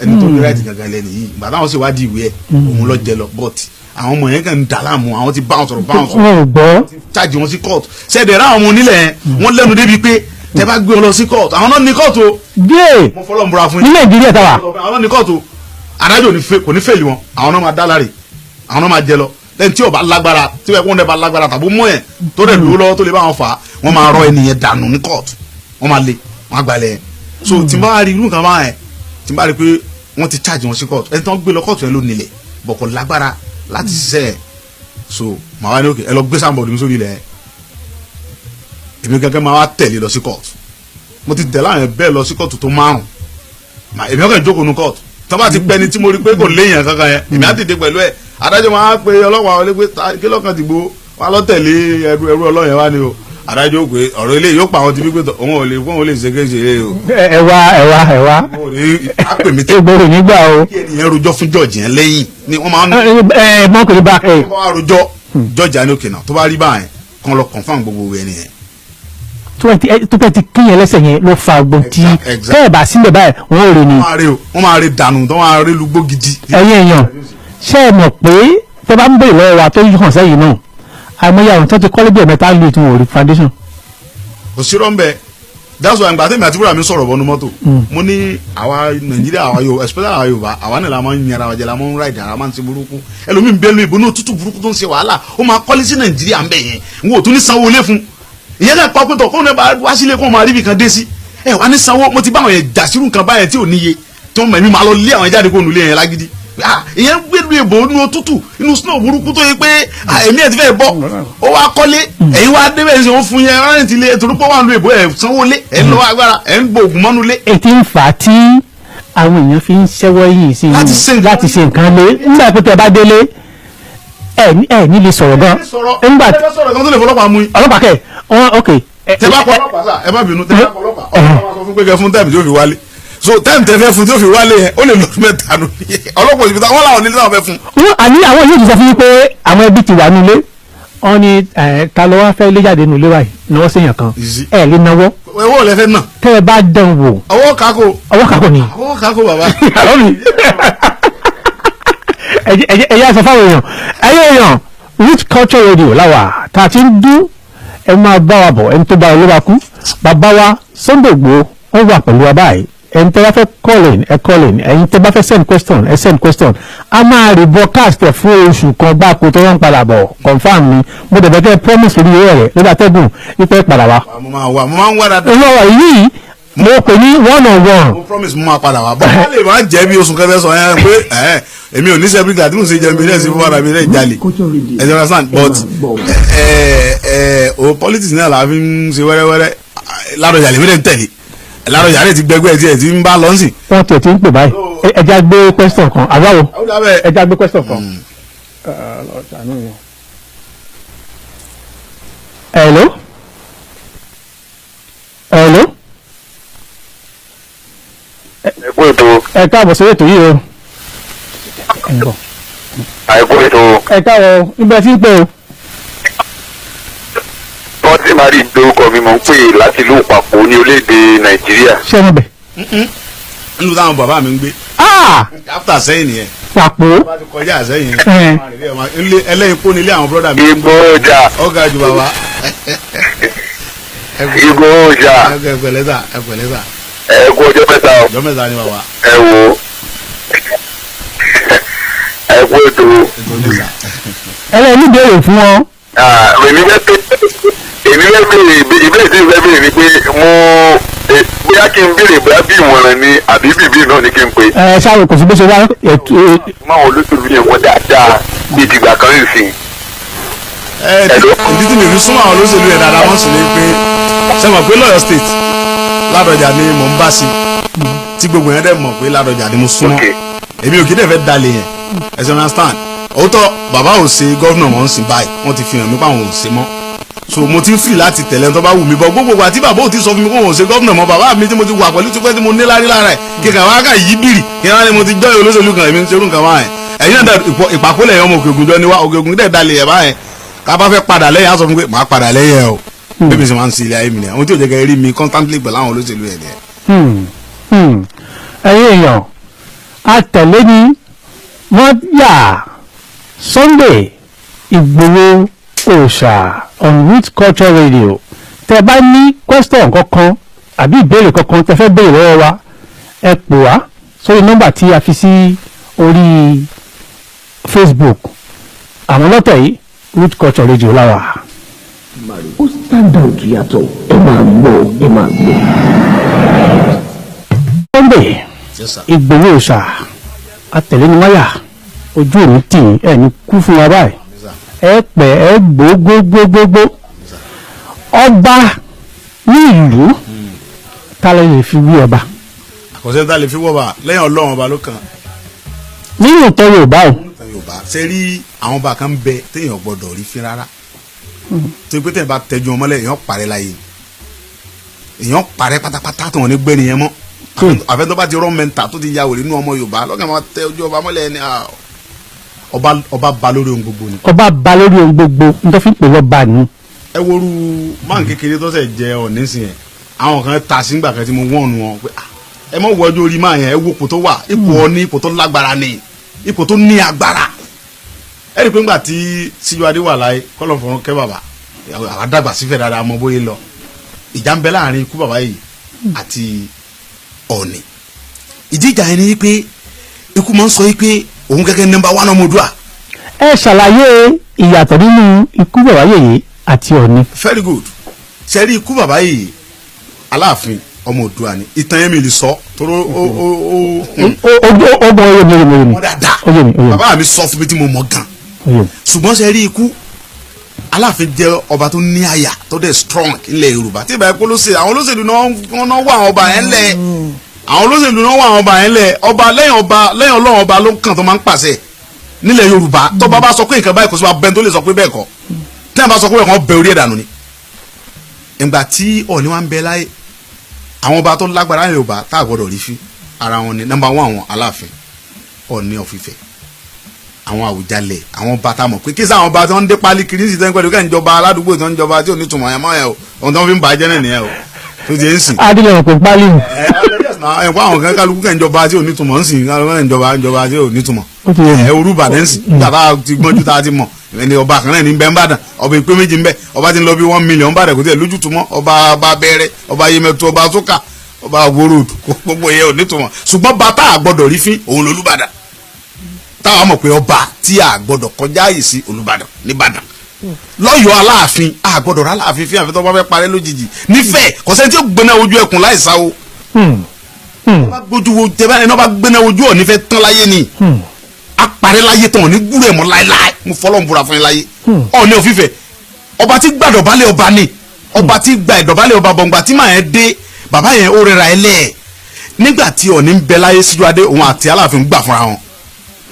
ẹni tó ní right gangan lẹ́nu yìí. Ìgbà táwọn sì wádìí ìwé ẹ̀, òun lọ jẹ lọ, but àwọn ọmọ yẹn kàn ń dà láàmú, àwọn ti bá wọn sọ̀rọ̀, bá wọn sọ̀rọ̀, Wọn ò gbọ́. Charge wọn sí court. Ṣẹ̀dẹ̀ rá àwọn ọmọ onílẹ̀ yẹn, wọ́n lẹ́nu débi pé tẹ bá gbé wọn lọ sí court, àwọn náà ní court o. Díẹ̀. Mo fọlọ́ ń búra fún Ní yín. Nàìjíríà táwa. Àwọn náà ní court o. Adájọ́ kò ní fail wọn, àwọn náà máa dá láre, àwọn náà máa jẹ lọ. Lẹ́yìn tí ò bá lágbára, tí wọ́n dẹ̀ bá lágbára tàbí mọ́ yẹn tó dẹ̀ dúró lọ́wọ́ tó lè bá wọn fà á, wọ́n máa rọ ẹnìyẹn dànù ní court, wọ́n máa lé wọ́n á gbalẹ̀ yẹn. So tí n bá rí irú nǹkan báyẹn, tí n bá rí pé wọ́n ti charge wọn sí court, ẹni tí wọ́n gbé lọ court yẹn ló nílẹ̀ bọ̀ kò lágbára láti ṣiṣẹ́ yẹn, so màá wá ní òkè ẹ lọ gbé signboard mi sórí ilẹ̀ yẹn, èmi gẹ́gẹ́ máa wá tẹ̀lé lọ sí court. Mo ti tẹ̀lé àwọn yẹn bẹ́ẹ̀ lọ sí court tó márùn. Èmi ọkàn jókòó nu court, tó bá ti pẹ́ ni tí mo rí pé kò léèyàn kankan yẹn, èmi á dìde pẹ̀lú ẹ̀. Adájọ́ máa pe ọlọ́pàá wọlé pé kí lọ́kàn ti gbó wà lọ tẹ̀lé ẹrú ẹrú ọlọ́yẹ̀ wá ni o. Adájọ́ ó pé ọ̀rọ̀ ilé yóò pa àwọn ti bí pé òun ò lè fún òun lè ṣe kéṣe ilé o. Ẹ wá, ẹ wá, ẹ wá. Òun ò ní á pè mí tẹ́ Ìgboro nígbà o. kí ẹnìyẹn rojọ́ fún jọ́ọ̀jì yẹn lẹ́yìn ni wọ́n máa ń Ẹ mọ́kùnrin bá ẹ. wọ́n wá rojọ́ jọ́ọ̀jì á ní òkè náà, tó bá rí báyẹn kán lọ confirm gbogbo ẹni yẹn. Tó fẹ́ ti kíyàn lẹ́sẹ̀ yẹn ló fa gbọ́n tí Exact. tẹ́ ẹ̀ bá sílẹ̀ báyìí, wọ́n ò rí ni. Wọ́n máa rí o, wọ́n máa rí dànù tó máa rí lugbó gidi. Ẹ̀yin èèyàn, ṣé ẹ mọ̀ pé tẹ́ bá ń béèrè lọ́wọ́ wa tó hàn sẹ́yìn náà, àìmọye àwọn tó ti kọ́lé bí ẹ̀mẹ́ta lu ìtumọ̀ òrí foundation. Kò sí rọ́ńbẹ́. That's why ìgbà tẹ́mi àti búra mi sọ̀rọ̀ bọ́nu mọ́tò, mo ní àwa Nàìjíríà, àwa Yorùbá, especially àwa Yorùbá, àwa náà la máa ń yẹra wa jẹ, la máa ń ra ìdá, la máa ń ṣe burúkú. Ẹlòmíín bẹ́ẹ̀ ló ìbónú òtútù burúkú tó ń ṣe wàhálà, ó máa kọ́lé sí Nàìjíríà ń bẹ̀ yẹn, n kò tún ní sanwó ilé fún ìyẹn náà pa pẹ́tọ̀ kóun náà bá wá sílé kóun máa rí ibì kan dé sí ẹ wá ní sanwó. Mo ti bá àwọn yẹn jà sírù nǹkan báyẹn tí ò níye tó mọ̀, èmi máa lọ lé àwọn yẹn jáde kó nulẹ̀ yẹn lágídí. Ah, ìyẹn ń gbé lu èbò inú òtútù, inú snow burúkú tó yẹ pé ah, èmi ẹ̀ ti fẹ́ bọ́, ó wá kọ́lé, ẹ̀yin wá débẹ̀ ṣe wọ́n fún yẹn rẹ́ǹtì lé torí pé wà ń lu èbò, ẹ̀ sanwó lé, ẹ̀ ń lọ agbára, ẹ̀ ń gbọ́ ògùn mọ́nú lé. Ètí ń fà á tí àwọn èèyàn fi ń ṣẹ́wọ́ yìí sí Láti ṣe nǹkan. Láti ṣe nǹkan lé nígbà pé tẹ́ bá délé, ẹ ní lè sọ̀rọ̀ gan. Sọ̀rọ̀ Nígbà ẹ sọ̀rọ̀ kan tó lè fọlọ́pàá mú yín. Ọlọ́pàá kẹ̀ wọ́n, ok. Tẹ bá kọ ọlọ́pàá sà, ẹ má bínú, tẹ bá kọ ọlọ́pàá, ọlọ́pàá máa sọ fún pé kẹ fún time tí ó fi wálé. So time tẹ fẹ́ fún tí ó fi wálé yẹn, ó lè lọ 3 nù ọlọ́pàá òsibítà wọn làwọn nílé táwọn fẹ́ fún. Wọ́n àní àwọn yóò ti sọ fún yín pé àwọn ẹbí ti wà nílé wọ́n ní ẹ ta ló wá fẹ́ lé jáde nílé wa yìí, náwó séèyàn kan. Easy. Ẹ lè náwó. Ọwọ́ lẹ fẹ́ nà. Tẹ́ ẹ bá dán wò. Ọwọ́ kako. Ọwọ́ kakọ ni. Ọwọ́ kako bàbá. Àlọ́ mi ẹ yá sọ fáwọn èèyàn, ẹ̀yin èèyàn, Rich Culture Radio láwà tá a ti ń dún. Ẹ máa bá wa bọ̀. Ẹni tó bá olówó kú, bàbá wa Sunday Igboho, wọ́n wà pẹ̀lú wa báyìí. Ẹni tẹ́ bá fẹ́ call in, ẹ call in. Ẹ̀yin tẹ́ bá fẹ́ send question, ẹ send question. A máa rí broadcast ẹ̀ fún oṣù kan gbáko tó wọ́n ń padà bọ̀. Confirm ni mo dẹ̀ bẹ́ẹ̀ kẹ́ promise lórí ẹ̀ rẹ̀ lórí atẹ́gùn wípé ẹ padà wá. Mo máa wà, mo máa ń wá dáadáa. Olówó yìí mo pè ní one on one. Mo promise, mo máa padà wá bọ́. Wọ́n lè máa jẹ́ bí oṣù kẹfẹ́ sọ yẹn pé ẹ̀ èmi ò ní sẹ́bíríkì àti mo ṣe jẹun bí ẹ̀sìn fún ara mi rẹ̀ jalè, ẹ ti understand? But ẹ ẹ o politics náà la fi ń ṣe wẹ́rẹ́wẹ́rẹ́. Ládọjà lèmi dẹ̀ ń tẹ̀lé, Ládọjà lè ti gbẹgbẹ́ tiẹ̀ tí ń bá lọ́nsìn. Wọ́n tiẹ̀ ti ń pè báyìí. Ẹ já gbé question kan àbáwo. Ó dábẹ́. Ẹ já gbé question kan. Hello, hello. Ẹ kú ètò. Ẹ káàbọ̀ sórí ètò yìí o. Ẹ ń bọ̀. Àìkú ètò. Ẹ káàbọ̀, níbẹ̀ tí ń pè o. Tọ́tí mari lórúkọ mi, mò ń pè láti ìlú Ìpàpọ̀ ní orílẹ̀-èdè Nàìjíríà. Ṣé ẹ mọ̀ bẹ̀? Nínú táwọn bàbá mi ń gbé. Ah! After sẹ́yìn nìyẹn. Pàpọ̀. Bá ti kọjá sẹ́yìn. Ẹ̀. Ẹlẹ́yin kó nílé àwọn brọ́dà mi. Igbó ọjà. Ọ̀gá ju bàbá. Igbó ọjà. Ẹ pẹ̀lẹ́ sà, ẹ pẹ̀lẹ́ sà. Ẹ kú ọjọ́ mẹ́ta o. Ọjọ́ mẹ́ta ni bàbá. Ẹ wo, ẹ kú ètò. Ètò ní sà. Ẹlẹ́yìn ní ìbéèrè fún wọn. Ah, èmi fẹ́ béèrè ìbéèrè tí mo fẹ́ béèrè ni pé mo bóyá kí kí n béèrè bóyá bí ìmọ̀ràn ni àbí bìbí náà ni kí n pè. Ẹ sáré, kò sí bó ṣe wá ètò. Máa wọn olóṣèlú yẹn wọ́n dáadáa bí ìdìgbà kan lè sìn. Ẹ ìdí tí mi fi súnmọ́ àwọn olóṣèlú yẹn dáadáa, wọ́n sì ní pé ṣe mọ̀ pé lọ́yọ̀ State, Ládọjà ni mò ń bá sí, tí gbogbo yẹn dẹ̀ mọ̀ pé Ládọjà ni mo súnmọ́. Èmi ò kí dẹ̀ fẹ́ dalẹ̀ yẹn, ẹ ṣe understand? Òótọ́, bàbá ò ṣe governor mọ́ ń sìn báyìí, wọ́n ti fi hàn mí pé àwọn ò ṣe mọ́, so mo ti ń free láti tẹ̀lé ẹni tó bá wù mí bọ́. Gbogbo àti bàbá ò ti sọ fún mi pé òun ò ṣe governor mọ́, bàbá mi tí mo ti wà pẹ̀lú tipẹ́, tí mo ní lárí lára ẹ̀ kíkà wá kà yí bìrì kí wọ́n ní mo ti jọ́ olóṣèlú kan. Èmi ń ṣerú nǹkan báyẹn. Ẹ̀yin náà ìpàkólẹ̀ yẹn, ọmọ Òkè Ògùn jọ ni wá. Òkè Ògùn dẹ̀ dalẹ̀ yẹn báyẹn. Ká bá fẹ́ padà lẹ́yìn, á sọ fún mi pé màá padà lẹ́yìn ẹ̀ o. Bẹ́ẹ̀ mi sì máa ń ṣe ilé ayé mi nìyẹn, ohun tí ò jẹ́ kẹ́ rí mi constantly pẹ̀lú àwọn olóṣèlú yẹn nìyẹn. Ẹ̀yin èèyàn, atẹ̀lé ni wọ́n yà Sunday Ìgbòho Òòṣà on Root Culture Radio. Tẹ́ bá ní question kankan àbí ìbéèrè kankan tẹ́ fẹ́ béèrè lọ́wọ́ wa, ẹ pè wá sórí nọ́mbà tí a fi sí orí Facebook. Àwọn lọ́tẹ̀ yìí, Root Culture Radio láwà. Ó stand out yàtọ̀, ẹ máa gbọ́, ẹ máa gbọ́. Sunday Yes, sir. Ìgbòho Òòṣà, atẹ̀lé ni wáyà, ojú òní tì í, ẹ̀ ní kú fún wa báyìí, ẹ pẹ́, ẹ gbógbógbógbó. Ọba ní ìlú, ta lè lè fi wí ọba? Àkọsẹ́ tá a lè fi wọ́ bá lẹ́yìn Ọlọ́run, ọba ló kàn. Nínú ìtọ́ Yorùbá o. Yorùbá ṣe rí, àwọn ọba kan ń bẹ téèyàn gbọ́dọ̀ rí fín rárá, tó pé téèyàn bá tẹjú ọmọlẹ̀, èèyàn parẹ́ láyé, èèyàn parẹ́ pátápátá tó wọn ní gbẹ́ni yẹn mọ́. Àfẹ́ tó bá ti rán mẹ́ta tó ti ya wèrè nínú ọmọ Yorùbá lọ́kàn máa tẹ ojú ọba mọ́lẹ̀ ni. Ọba, ọba ba lórí ohun gbogbo ni. Ọba ba lórí ohun gbogbo, nítorí fi ń pè lọ́ba ni. Ẹ woru máà kékeré tó ṣẹ̀ jẹ ọ̀ní sìn yẹn, àwọn kan ta sí nígbà kan tí mo wọ́n wọn pé, ah, ẹ mọ̀ wọ ọjọ́ orí máa yẹn, ẹ wo ipò tó wà, ipò ọ̀ní, ipò tó lágbára ni, ipò tó ní agbára. Ẹ rí i pé ńgbà tí Síjúadé wà láyé, kọ́lọ̀ fọ̀rọ̀ kẹ́ bàbá, àwa dàgbà sífẹ̀ dáadáa, mọ bóyá lọ ìjà ń bẹ láàrin ikú bàbá yìí àti Ọ̀ọ̀ni. Ìdí ìjà yẹn ni pé ikú máa ń sọ yìí pé òun gẹ́gẹ́ number one ọmọ Oòduà. Ẹ ṣàlàyé ìyàtọ̀ nínú ikú bàbá yèyé àti Ọ̀ọ̀ni. Very good. Ṣe rí ikú bàbá yìí, Aláàfin, ọmọ Oòduà ni. Ìtàn yẹn mi lè sọ tóró ó ó ó Ó gbọ́, oyè mi, oyè mi, oyè mi. Wọ́n dáadáa. Oyè mi, oyè mi. Bàbá mi sọ fún mi tí mo mọ̀ gan. Oyè mi. Ṣùgbọ́n ṣe rí, ikú Aláàfin jẹ́ ọba tó ní àyà, tó dẹ̀ strong nílẹ̀ Yorùbá. Tí ìbá yẹn kó ló ṣe àwọn olóṣèlú náà, wọ́n náà wà àwọn ọba yẹn lẹ̀, àwọn olóṣèlú náà wà àwọn ọba yẹn lẹ̀. Ọba lẹ́yìn ọba, lẹ́yìn Ọlọ́run, ọba ló kàn tó máa ń pàṣẹ nílẹ̀ Yorùbá. Tó bá bá sọ pé nǹkan báyìí, kò sí wa bẹ́ẹ̀ tó lè sọ pé bẹ́ẹ̀ kọ́. Tí wọ́n bá sọ pé bẹ́ẹ̀ kọ́, bẹ orí ẹ̀ dànù ni. Ìgbà tí Ọọ̀ni wa ń bẹ láyé, àwọn ọba tó lágbára Yorùbá tá a gbọ́dọ̀ rí fi ara wọn ni number one, àwọn Aláàfin, Ọọ̀ni of Ifẹ̀, àwọn Àwùjalẹ̀, àwọn ọba tá a mọ̀ pé kí sáwọn ọba tí wọ́n ń dé pálí kiri sí tẹ́ńpẹ́ lókè, ìjọba aládùúgbò tí wọ́n ń jọba tí ò ní tùmọ̀ ẹ̀ mọ́ ẹ̀ o, ohun tí wọ́n fi ń bàjẹ́ náà nìyẹn o, tó ti ń sìn. Adílẹ̀ ọ̀pọ̀ pálí. Ẹ ẹ kó àwọn kan, kálukú kẹ́ ń jọba tí ò ní túmọ̀ ń sìn, kálukú kẹ́ ń jọba, ń jọba tí ò ní túmọ̀. Ó ti yé mi. Ẹ orú Ìbàdàn ń sìn, bàbá ti gbọ́njú tá a ti mọ̀ ẹni ọba kan náà ní bẹ́ẹ̀ ń bàdàn, ọba ìpé méjì ń bẹ, ọba ti ń lọ bí 1 million bàdàn, kò tí ẹ̀ lójútùmọ̀. Ọba, ọba bẹ̀rẹ̀, ọba Yemẹtu, ọba Sókà, ọba Wóró, gbogbo yẹn ò ní túmọ̀. Ṣùgbọ́n bàtà àgbọ̀dọ̀ rí fín òun lolúbàdàn, táwa mọ̀ pé ọba tí a gbọ́dọ̀ kọjá yìí sí Olúbàdàn nìbàdàn. Lọ́yọ̀ọ́, Aláàfin, a gbọ́dọ̀ rà Aláàfin fín àfi tó bá fẹ́ parẹ́ lójijì. Nífẹ̀ẹ́, kò sẹ́ni tí ó gbéná ojú ẹkùn láì sáwó. Bá gbójú wo tẹ báyìí náà, bá gbéná ojú Ọ̀ní fẹ́ tán láyé ni, a parẹ́ láyé tán, Ọ̀ní gbúrò ẹ̀ mọ́ láéláé. Mo fọlọ́ ń búra fún yín láyé. Ọ̀ní òfìfẹ́, ọba tí gbàdọ̀bálẹ̀ ọba ni, ọba tí gba ìdọ̀bálẹ̀ ọba. Bọ̀ǹgbà tí màá yẹn dé, bàbá yẹn ó rẹra ẹ lẹ́ẹ̀. Nígbà tí Ọ̀ní ń bẹ láyé, Síjúadé, òun àti Aláàfin gbà fúnra wọn,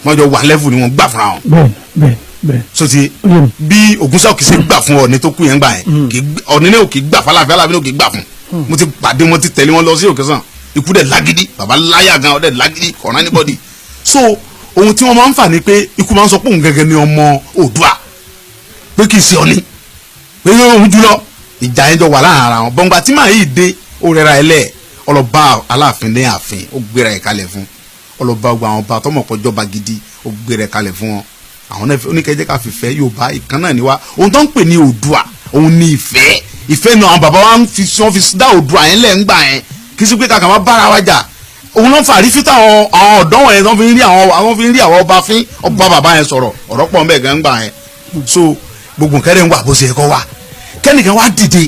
wọ́n jọ wà level ni, wọ́n gbà fúnra wọn. Bẹ́ẹ̀ bẹ́ẹ̀ bẹ́ẹ̀. So ti bí Ògúnsáwò kì í ṣe gbà fún Ọ̀ní tó kú yẹn gbà yẹn, Ọ̀ní náà kì í gbà fún Aláàfin, Aláàfin náà kì í gbà fún. Mo ti pàdé wọn, ti tẹ̀lé wọn lọ sí òkè sàn. Ikú dẹ̀ lágídí, bàbá láyà gan, ọ̀dẹ̀ lágídí, kọ̀ọ̀rán anybody. So ohun tí wọ́n máa ń fà ni pé ikú máa ń sọ pé òun gẹ́gẹ́ ni ọmọ Oòduà, pé kì í ṣe Ọ̀ní, pé òun jùlọ. Ìjà yẹn jọ wà láàrin ara wọn. Bọ̀ǹgbà tí màá yìí dé, ó rẹra ẹ lẹ̀, ọlọ́ba Aláàfin ní ààfin, ó gbéra ẹ̀ kalẹ̀ fún ọlọ́ba. Gba àwọn ọba tọmọ kọjọba gidi, ó gbéra ẹ̀ kalẹ̀ fún wọn. Àwọn náà oníkẹ́jẹ́ ká fìfẹ́ Yorùbá ìkan náà ni wá. Ohun tó ń pè ní Oòduà, òun ní ìfẹ́. Ìfẹ́ náà àwọn bàbá wa ń fi, wọ́n fi dá Oòduà yẹn lẹ̀ ń gbà yẹn. Kì í sí pé kàkà má bára wa jà. Òun ló ń fa àrífín táwọn àwọn ọ̀dọ́ wọ̀nyẹn tó fi ń rí àwọn, àwọn fi ń rí àwọn ọba fín. Ọba bàbá yẹn sọ̀rọ̀, ọ̀rọ̀ pọ̀ nbẹ̀ gan gbà yẹn. So gbogbo nǹkan rẹ̀ ń wà bó ṣe yẹ kó wà. Kẹ́nìkan wá dìde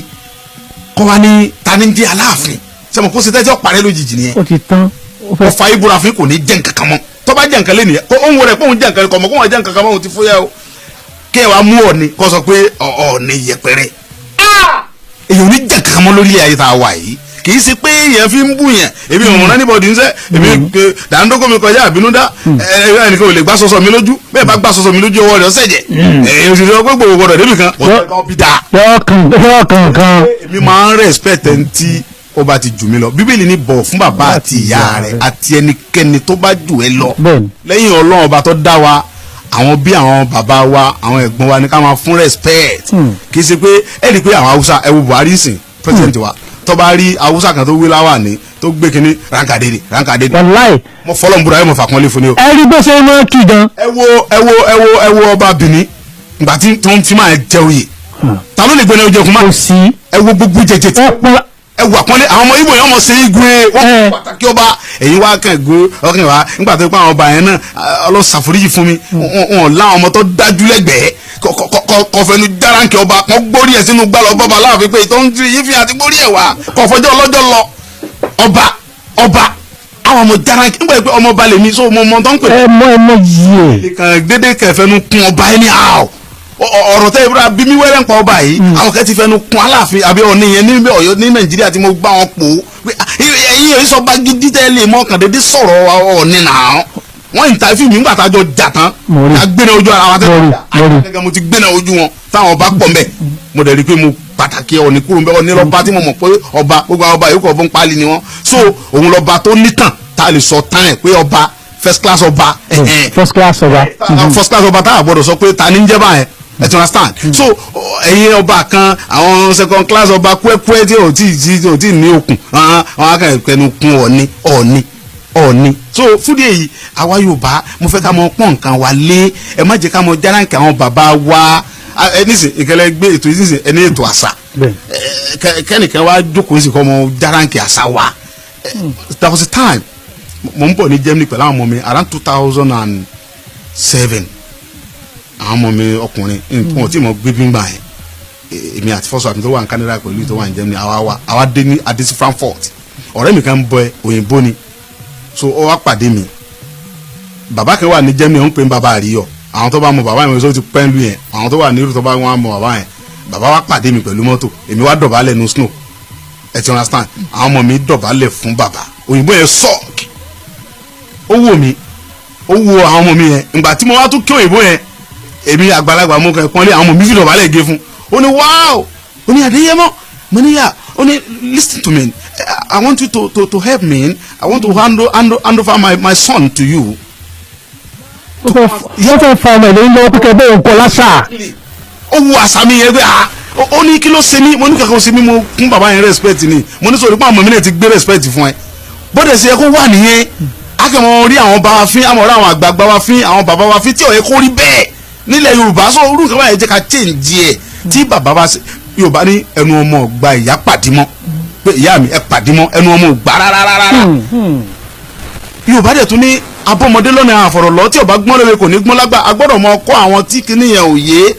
kó wá ní ta ni ń jẹ́ Aláàfin? Sẹ́mo kó ṣe tẹ́tí ọ̀parẹ́ lójijì nìyẹn. Ó ti tán. Ó fa ibùra fún kò ní jẹ́ nǹkan kan mọ́. Tó bá jẹ́ nǹkan lé nìyẹn, kó òun rẹ̀ kó òun jẹ́ nǹkan kọ̀ mọ́, kó òun jẹ́ nǹkan kan mọ́, òun ti fúyẹ́ o. Kí ẹ wá mú Ọọ̀ni kó sọ pé Ọọ̀ni yẹpẹrẹ. Èyàn ò ní jẹ́ nǹkan kan mọ́ lórí ayé tá a wà yìí. Kì í ṣe pé èèyàn fi ń bù yẹn. Èmi ò rán anybody ń sẹ́. Èmi dàńdókò mi kọjá àbínú dá. Ẹnìkan ò lè gbá sọsọ mi lójú. Bẹ́ẹ̀ bá gbá sọsọ mi lójú, ọwọ́ rẹ̀ ọ̀sẹ̀ jẹ̀. Èyàn sì sọ pé gbogbo gbọdọ̀ débì kan. Ọ̀tọ̀ bí dáa. Yọ kàn kan. Èmi máa ń respect ẹni tí ó bá ti jù mí lọ. Bíbélì ní bọ̀wọ̀ fún bàbá àti ìyá rẹ̀ àti ẹnikẹ́ni tó bá jù ẹ lọ. Lẹ́yìn Ọlọ́run ọba tó dá wa, àwọn bí àwọn bàbá wa, àwọn ẹ̀gbọ́n wa ní ká máa fún respect. Kì í ṣe pé ẹ rí i pé àwọn Haúsá, ẹ wo Buhari sìn, president wa, tó bá rí Haúsá kan tó wí láwà ní tó gbé kínní ránkàdédè ránkàdédè. Wàláì. Mo fọlọ́ ń búra ẹ, mo fàpọ́nlé fún ni o. Ẹ rí bó ṣe máa kí gan. Ẹ wo, ẹ wo, ẹ wo, ẹ wo ọba Benin ìgbà tí tó ń fi máa jẹ oyè, ta ló lè gbé ní oúnjẹ kún má? Kò sí. Ẹ wo gbogbo jẹjẹ tí Wọ́n pọ́n. Ẹ wò àpọ́nlé àwọn ọmọ Ìgbò yẹn, ọmọ ṣe igwe wọ́n pàtàkì ọba. Èyí wá kàn gbó ọkàn wa nígbà tó pa àwọn ọba yẹn náà, ọlọ́sàforíjì fún mi, wọn láwọn ọmọ tó dájú lẹ́gbẹ̀ẹ́ kọfẹnu járáǹkì ọba kan gbórí ẹ̀ sínú gbálọ̀ bọ́ba láàfin pé ìtọ́ ń tiri yìí fi àti gbórí ẹ̀ wá kọfọjọ́ ọlọ́jọ́ lọ ọba ọba àwọn ọmọ járáǹkì nígbà pé ọmọ ọba lèmi, so mo mọ tó ń pè. Ẹ mọ yìí ẹ. Kàn dédé kẹfẹnu kún ọba ẹni àwọ̀ ọ̀rọ̀ tẹ́ ìbúra bí mi wẹ́rẹ́ ń pa ọba yìí, àwọn kẹ́ ti fẹnu kún Aláàfin àbí Ọ̀ọ̀ni yẹn ní Ọ̀yọ́ ní Nàìjíríà tí mo gbá wọn pò ó pé ẹ̀yin èyí sọ bá gidi tẹ́ lè mọ kàn dédé sọ̀rọ̀ Ọ̀ọ̀ni náà. Wọ́n interview mi nígbà tá a jọ jà tán. Mo rí. A gbéná ojú ara wa tẹ́. Mo rí, mo rí. Gẹ́gẹ́ mo ti gbéná ojú wọn táwọn ọba pọ̀ mbẹ́, mo dẹ̀ rí i pé mo pàtàkì Ọ̀ọ̀ni kúrò mbẹ́. Ọ̀ọ̀ni lọ́ba tí mo mọ̀ pé ọba, gbogbo àwọn ọba yòókù ọ̀bọ̀n pálí ni wọ́n, so òun lọ́ba tó nítàn tá a lè sọ tán ẹ̀ pé ọba first class ọba. First class ọba. First class ọba tá a gbọ́dọ̀ sọ pé ta ni ń jẹ́ báyẹn, ẹ ti understand? So ẹ̀yin ọba kan, àwọn second class ọba kúẹ́kúẹ́ tí ò tí ní okùn, àwọn akẹ́kẹ̀ẹ́nu kún Ọ̀ọ̀ni, Ọ̀ọ̀ni, Ọ̀ọ̀ni. So fúdí èyí, àwa Yorùbá, mo fẹ́ ká mọ pọ́n nǹkan wa lé. Ẹ má jẹ́ ká mọ járáǹkì àwọn bàbá wa. Ẹ nísìn ìkẹlẹ gbé ètò yìí nísìn, ẹ ní ètò àṣà. Kẹ́nìkan wá jókòó sí kọ́ mọ járáǹkì àṣà wa. There was a time mo ń bọ̀ ní Germany pẹ̀lú àwọn ọmọ mi around 2007. Àwọn ọmọ mi ọkùnrin nǹkan tí mo gbé bí ń gbà yẹn, èmi àti fọ́sọ̀ àti tó wà ní Canada pẹ̀lú tó wà ní Germany, àwa wa àwa dé ní adé sí Frankfurt. Ọ̀rẹ́ mi kan ń bọ ẹ, òyìnbó ni, so ó wá pàdé mi. Bàbá kan wà ní Germany, ó ń pè ní bàbá àríyọ. Àwọn tó bá mọ bàbá yẹn, sọ ti pẹ́ lu yẹn, àwọn tó wà ní irú tó bá wọn mọ bàbá yẹn. Bàbá wa pàdé mi pẹ̀lú mọ́tò, èmi wá dọ̀bálẹ̀ nu snow, ẹ ti understand? Àwọn ọmọ mi dọ̀bálẹ̀ fún bàbá òyìnbó yẹn sọ́ọ̀kì. Ó wò mí, ó wo àwọn ọmọ mi yẹn. Ìgbà tí mo wá tún kí òyìnbó yẹn, èmi àgbàlagbà, mo kàn pọ́nlé àwọn ọmọ mi, fi dọ̀bálẹ̀ gé fún. Ó ní, "Wow." Ó ní, "Adéyẹmọ." Mo ní, "Yeah." Ó ní, "Listen to me. I want you to help me. I want to hand over my son to you." Wọ́n fẹ́ fa ọmọ ìlú lọ́wọ́ pípẹ́ bẹ́ẹ̀ ń kọ́ lásà. Ó wu àṣà mi yẹn pé, ah, ó ní kí ló ṣe mí? Mo ní kankan ṣe mí, mo kún bàbá yẹn respect ni. Mo ní sọ̀rọ̀ pé àwọn ọmọ mi náà ti gbé respect fún ẹ, bọ́dẹ̀ ṣe yẹ kó wà nìyẹn. Akẹ́mọ̀ rí àwọn bá wa fín, àmọ̀ rí àwọn àgbààgbà wa fín, àwọn bàbá wa fín tí ó yẹ kó rí bẹ́ẹ̀ nílẹ̀ Yorùbá. Sọ orú nǹkan báyẹn, jẹ́ ká change ẹ̀. Tí bàbá bá ṣe, Yorùbá ní ẹnu ọmọ gba ìyá pàdé mọ́ pé ìyá mi ẹ pàdé mọ́, ẹnu ọmọ ò gbà rárá rárá. Yorùbá dẹ̀ tún ní abọ́mọdé lọ́nà àfọ̀rọ̀lọ́, tí ọba gbọ́n lóye kò ní gbọ́n lágbà. A gbọ́dọ̀ mọ kọ́ àwọn tí kinní yẹn ò yé.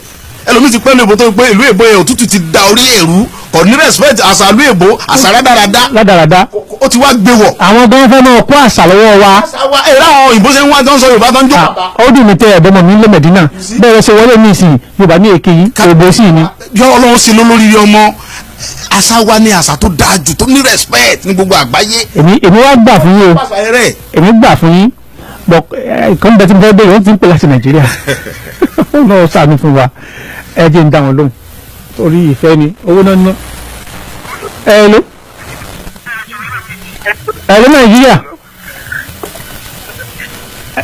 Ẹlòmíì ti pẹ́ lu èbó tó pé ìlú èbó yẹn, òtútù ti da orí ẹ̀rú, kò ní respect àṣà ìlú èbó, àṣà rádaràda. Ládàradà. Ó ti wá gbé wọ̀. Àwọn gan fẹ́ máa kó àṣà lọ́wọ́ wa. Àṣà wa ẹ̀rọ àwọn òyìnbó ṣe ń wá tó ń sọ Yorùbá tó ń jó. Ó dùn mí tẹ ẹ̀bọ́n mọ̀ mi lé Mẹ̀dínà bẹ́ẹ̀ ṣe wọlé ní ìsìn Yorùbá ní èké yìí, òbó sì ni. Yọ Ọlọ́run sí lórí ọmọ. Àṣà wa ní àṣà tó dáa jù, tó ní respect ní gbogbo àgbáyé. Èmi wá gbà fún yín o. Àṣà rẹ̀. Èmi gbà fún yín bọ ìkan bẹ tí mo fẹ́ bẹ̀rẹ̀, wọ́n ti ń pè láti Nàìjíríà, ó lọ́ọ́ sànú fún wa. Ẹ jẹ́ ń dá wọn lóhùn torí ìfẹ́ ni owó náà ná. Hello, hello, Nàìjíríà,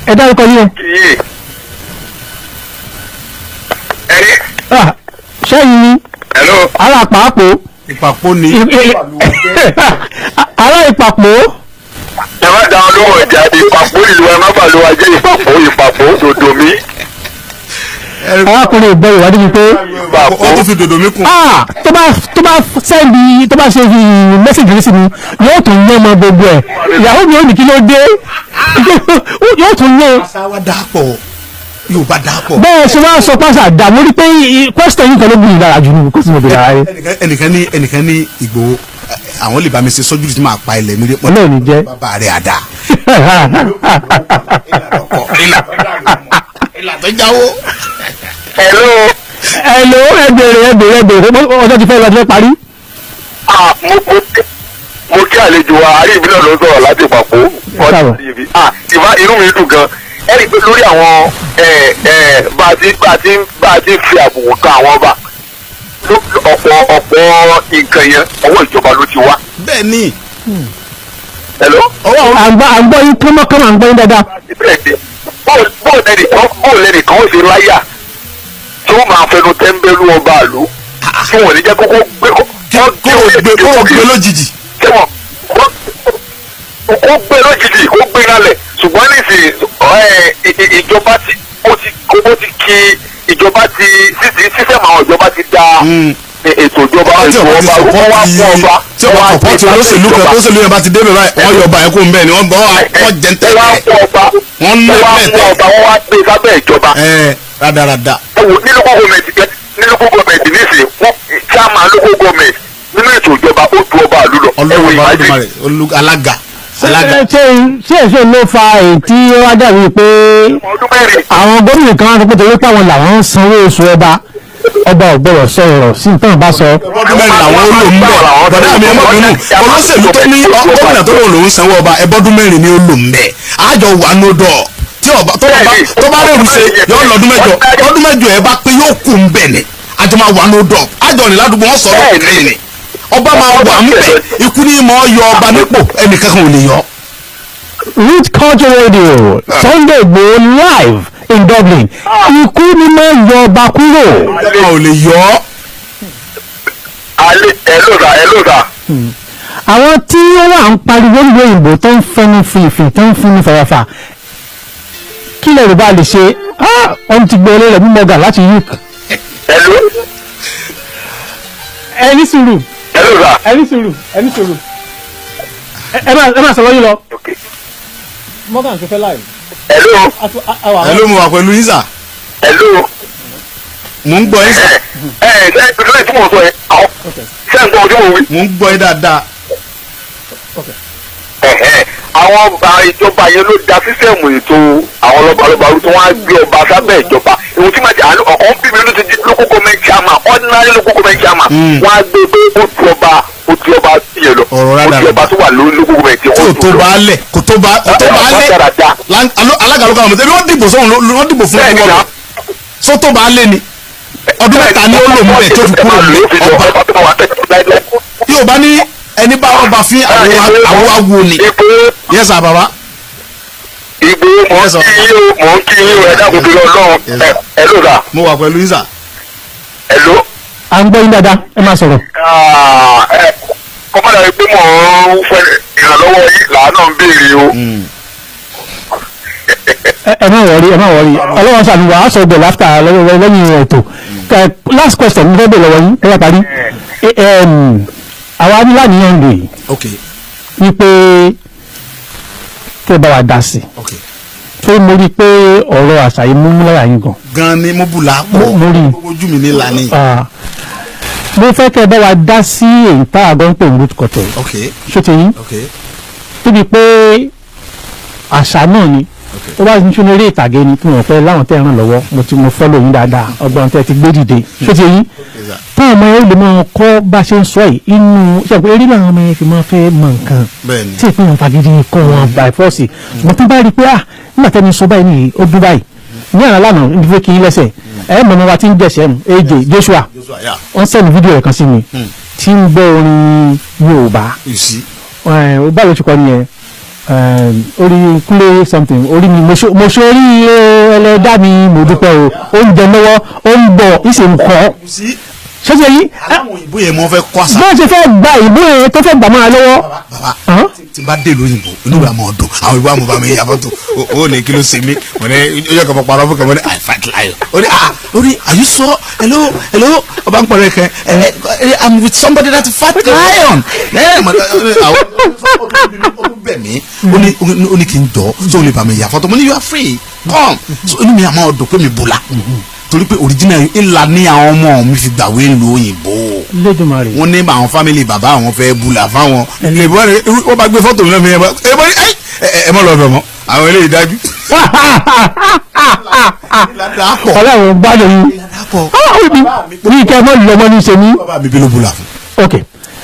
ẹ dárúkọ yín o. Yìí ẹni. Ah, sẹ́yìn ni. Hello. Ará Pàápò. Ìpàpọ̀ ni. Ará Ìpàpò. Ẹ má dá wọn lóhùn jáde. Ìpàpọ̀ ìlú, ẹ má bàlúwa jẹ́. Ìpàpọ̀, Ìpàpọ̀ dòdò mi. Arákùnrin ìgbọ́ ìwádìí ni pé ó tún fi dòdò mi kún. Ah, tó bá send, tó bá ṣe fi message rí sí mi, yóò tún yán ọmọ gbogbo ẹ̀. Ìyàwó mi ò ní kí ló dé, yóò tún yán. Àṣà wa dáa pọ̀, Yorùbá dáa pọ̀. Bẹ́ẹ̀ ṣe wá sọ pàṣẹ àdàmú rí pé question yìí kan ló gbìyànjú lára jù ní kó sì mọ̀ bẹ̀rẹ̀ ara rẹ̀. Ẹnìkan ní Ìgbòho Àwọn lè bá mi ṣe sọ́jú tí màá pa ilẹ̀ mi rí. Ọlọ́run ní jẹ́. Bàbá rẹ̀ àdá. Ìlà tó jáwó. Hello. Hello, ẹ bèrè, ẹ bèrè, ẹ bèrè, ọjọ́ ti fẹ́ lọ, ti fẹ́ parí. Ah, mo kí àlejò wa, àrí ìbílẹ̀ ló ń sọ̀rọ̀ láti Ìpàpó. Káàbọ̀. Ah, ìbá inú mi dùn gan. Ẹ rí i pé lórí àwọn ẹ ẹ bá a ti bá a ti bá a ti fi àbùkù kan àwọn ọba, ọ̀pọ̀ nǹkan yẹn ọwọ́ ìjọba ló ti wá. Bẹ́ẹ̀ ni. Hello. Ọwọ́ àwọn À ń gbọ́ yín kánmọ́kánmọ́, à ń gbọ́ yín dáadáa. Bẹ́ẹ̀ ni, bóò lẹ́nìkan ó ṣe láyà tí ó máa fẹnu tẹ́ńbẹ́lú ọba àlú tí wọ́n ní jẹ́ kókó gbé kó kó gbé lójijì. Tẹ́wọ̀n kó gbé lójijì, kó gbé lálẹ̀, ṣùgbọ́n nísìnyí ìjọba ti ó ti kí ìjọba ti system, àwọn ìjọba ti da ètò ìjọba, tí ètò ọba ti ọba, wọ́n wá fún ọba tí ọba support olóṣèlú kan, tó ṣèlú yẹn bá ti débẹ̀ báyìí, wọ́n yọ ọba yẹn kó ń bẹ́ẹ̀ ni wọ́n bọ́ wọ́n jẹ́ ń wọ́n wá tẹ̀lé. fún ọba, Wọ́n ń wọ́n wá lé fún bẹ́ẹ̀. ọba, wọ́n wá gbé sábẹ́ ìjọba. Ẹ rádaràda. Ẹ wò ní local government, ní local government nísìnyí, wọ́n chairman local government nínú ètò ìjọba, ó ju ọba àlú lọ. Ẹ Ọlọ́run wò ọba imagine. Olódùmarè, alága alága. Ṣé èso ló fa èyí tí ó wá dàbí pé Ọdún 4. àwọn gómìnà kan wá sọ pé torí pé àwọn làwọn ń sanwó oṣù ọba, ọba ò gbọdọ̀ sọ ọ̀rọ̀ sí nǹkan bá sọ? Ọdún 4 làwọn ó lò ń bẹ̀. Bọ̀dá mi, ọmọ bínú, olóṣèlú tó ní gómìnà tó lòun lòún sanwó ọba, ẹbọ́dún 4 ni ó lò ń bẹ̀. Àjọ wà ní odò tí ọba tó bá rèrú ṣe yóò lọ́dún 8. Ọdún 8 ẹ bá pé, yóò kú ń bẹ̀ ni. Àjọ máa wà ní odò, àjọ ní ládùúgbò, wọn sọ̀rọ̀ kẹ́yìn ni ọba máa wà ń bẹ̀. Ikú ní mọ̀ ọ́ yọ ọba nípò, ẹnìkan kan ò lè yọ. Root Culture Radio, Sunday Igboho live in Dublin. Ikú ni máa yọ ọba kúrò. Ẹnìkan ò lè yọ ọ́. Alẹ́, ẹ ló sà, ẹ ló sà. Àwọn tí ó wà ń pariwo nílùú òyìnbó, tó ń fẹnu fìfì, tó ń fúnni fàyàfà, kí lè rò bá lè ṣe? Ah, wọ́n ti gbé olórí rẹ̀ mọ́gà láti UK. Hello. Ẹ ní sùúrù. Hello sir. Ẹ ní sùúrù, ẹ ní sùúrù, ẹ máa sọ̀rọ̀ yín lọ. Okay. Morgan ṣe fẹ́ láì. Hello. Ẹ ló mú wa pẹ̀lú yín sà. Hello. Mò ń gbọ́ yín sà. Ẹ lóye tí mo sọ yẹn, àwọn ṣé ń gbọ́ ojú wo wí? Mò ń gbọ́ yín dáadáa. Ẹ̀hẹ́n. Àwọn ọba, ìjọba yẹn ló da system ètò àwọn lọ́balọ́ba rú, tí wọ́n á gbé ọba sábẹ́ ìjọba. Ìwọ̀n tí màá jẹ́ àánú ọ̀kan bí mi ló ti di local government chairman, ordinary local government chairman, wọ́n á gbé pé ó ju ọba yẹn lọ. Ọ̀rọ̀ Ó ju rádaràda. ọba tó wà lórí local government yẹn, Tí ó ò ju tó lọ. bá lẹ̀, kò tó bá, kò tó bá lẹ̀. Rádaràda. Alága ló kọ́ àwọn ọmọ tẹ́bí wọ́n dìbò sóhun, wọ́n dìbò fún Bẹ́ẹ̀ni ọdún náà. só tó bá lé ni ọdún 3 ni ó lò mú ẹ̀ tó fi kúrò ní ọba. Ọba tó wà tẹ́lẹ̀. Yóò bá ní ẹni bá ọba fín àwọn awo ni. Ìgbòho. Yes sir, baba. Ìgbòho, mò ń Yes, sir. kí yín o, mò ń kí yín o, ẹ dákun tó lọ lọ́run. Yes, sir. Ẹ ló sà. Mo wà pẹ̀lú yín sà. Ẹ ló. À ń gbọ́ yín dáadáa, ẹ máa sọ̀rọ̀. Ẹ kọ́mọ́dà yìí pé mò ń fẹ́ ìrànlọ́wọ́ yìí làánà ń béèrè o. Ẹ má worry, ẹ má worry, ọlọ́wọ́n sànù wà á sọ ọgbẹ̀ láfta lẹ́yìn ètò. Last question mo fẹ́ bèèrè lọ́wọ́ yín, ẹ yà parí. Àwa ní láníyàn lè wípé kí ẹ bá wa dá sí i, tó mo rí i pé ọ̀rọ̀ àṣà yìí mú láyà yín gan. Gan ni mo bù lápò. Mo rí i. Ojú mi ní lani. Ah, mo fẹ́ kẹ́ ẹ bá wa dá sí èyí tá a gan ń pè ní root culture, ṣó ti yín? Tóbi pé àṣà náà ni ó bá ń tún eré ìtàgé ni kí wọ́n pẹ́ láwọn tẹ́ ẹ ràn lọ́wọ́. Mo ti mo follow yín dáadáa, ọgbọ́n tẹ́ ti gbé dìde, ṣó ti yín? Sir. Táwọn ọmọ yẹn lè máa kọ́ bá a ṣe ń sọ yìí inú ṣe pé eré làwọn ọmọ yẹn fi máa fẹ́ mọ nǹkan tí ìpín wọn fagídí kọ́ wọn by force, ṣùgbọ́n tó bá rí i pé ah, nígbà tẹ́ni sọ báyìí nìyí, ó dún báyìí ní àná lánàá níbi fẹ́ kí n lẹ́sẹ̀ ẹ̀ mọ̀nà wa ti ń jẹ̀sẹ̀ AJ Joshua. Joshua, yeah. Wọ́n send fídíò rẹ̀ kan sí mi tí ń gbọ́ orin Yorùbá. You see. Ẹ̀ báwo ló ṣe kọ́ nìyẹn? Ẹ̀, orí kúlé something, orí mi mo ṣe orí ẹlẹ́dá mi, mo dúpẹ́ o. Ó ń jẹ lọ́wọ́, ó ń bọ̀, ìṣe ń kọ́. You see. Ṣé ṣe yí? Aláwọn òyìnbó yẹn mo fẹ́ kọ́ àṣà. Bọ́n ṣe fẹ́ gba ìbò yẹn tó fẹ́ gbà máa lọ́wọ́. Bàbá, Hàn? tí n bá dé lóyìnbó, inú mi àmọ́ ọdún, àwọn ìbò àmọ́ bá mi yà fọ́tò. Ó ní kí ló ṣe mí? Mo ní ó yẹ kó mo parọ́ fún kàn, mo ní I fight lion. Ó ní ah, ó ní are you sure? Hello, hello, ọba ń pọ̀rọ̀ kẹ ẹ ẹ, I'm with somebody that fight lion. Ẹ mo ní àwọn ó bẹ̀ mí, ó ní kí n jọ so ó lè bá mi yà fọ́tò. Mo ní you are free, come. So inú mi àmọ́ ọdún pé mi bùlà torí pé original ìlà ní àwọn ọmọ mi fi gbàwé lu òyìnbó. Lédùmarè. Wọ́n ní àwọn fámìlì bàbá àwọn fẹ́ bùlà fáwọn. Wọ́n bá gbé fọ́tò mi náà fi yẹn bá ẹ mọ̀ lọ bẹ̀ mọ́ àwọn eléyìí dájú. Ọlọ́run bá lè yí ní kẹ́ mọ́ lọ́mọ ní ṣe ní. Bàbá mi bí ló bùlà fún. Ok,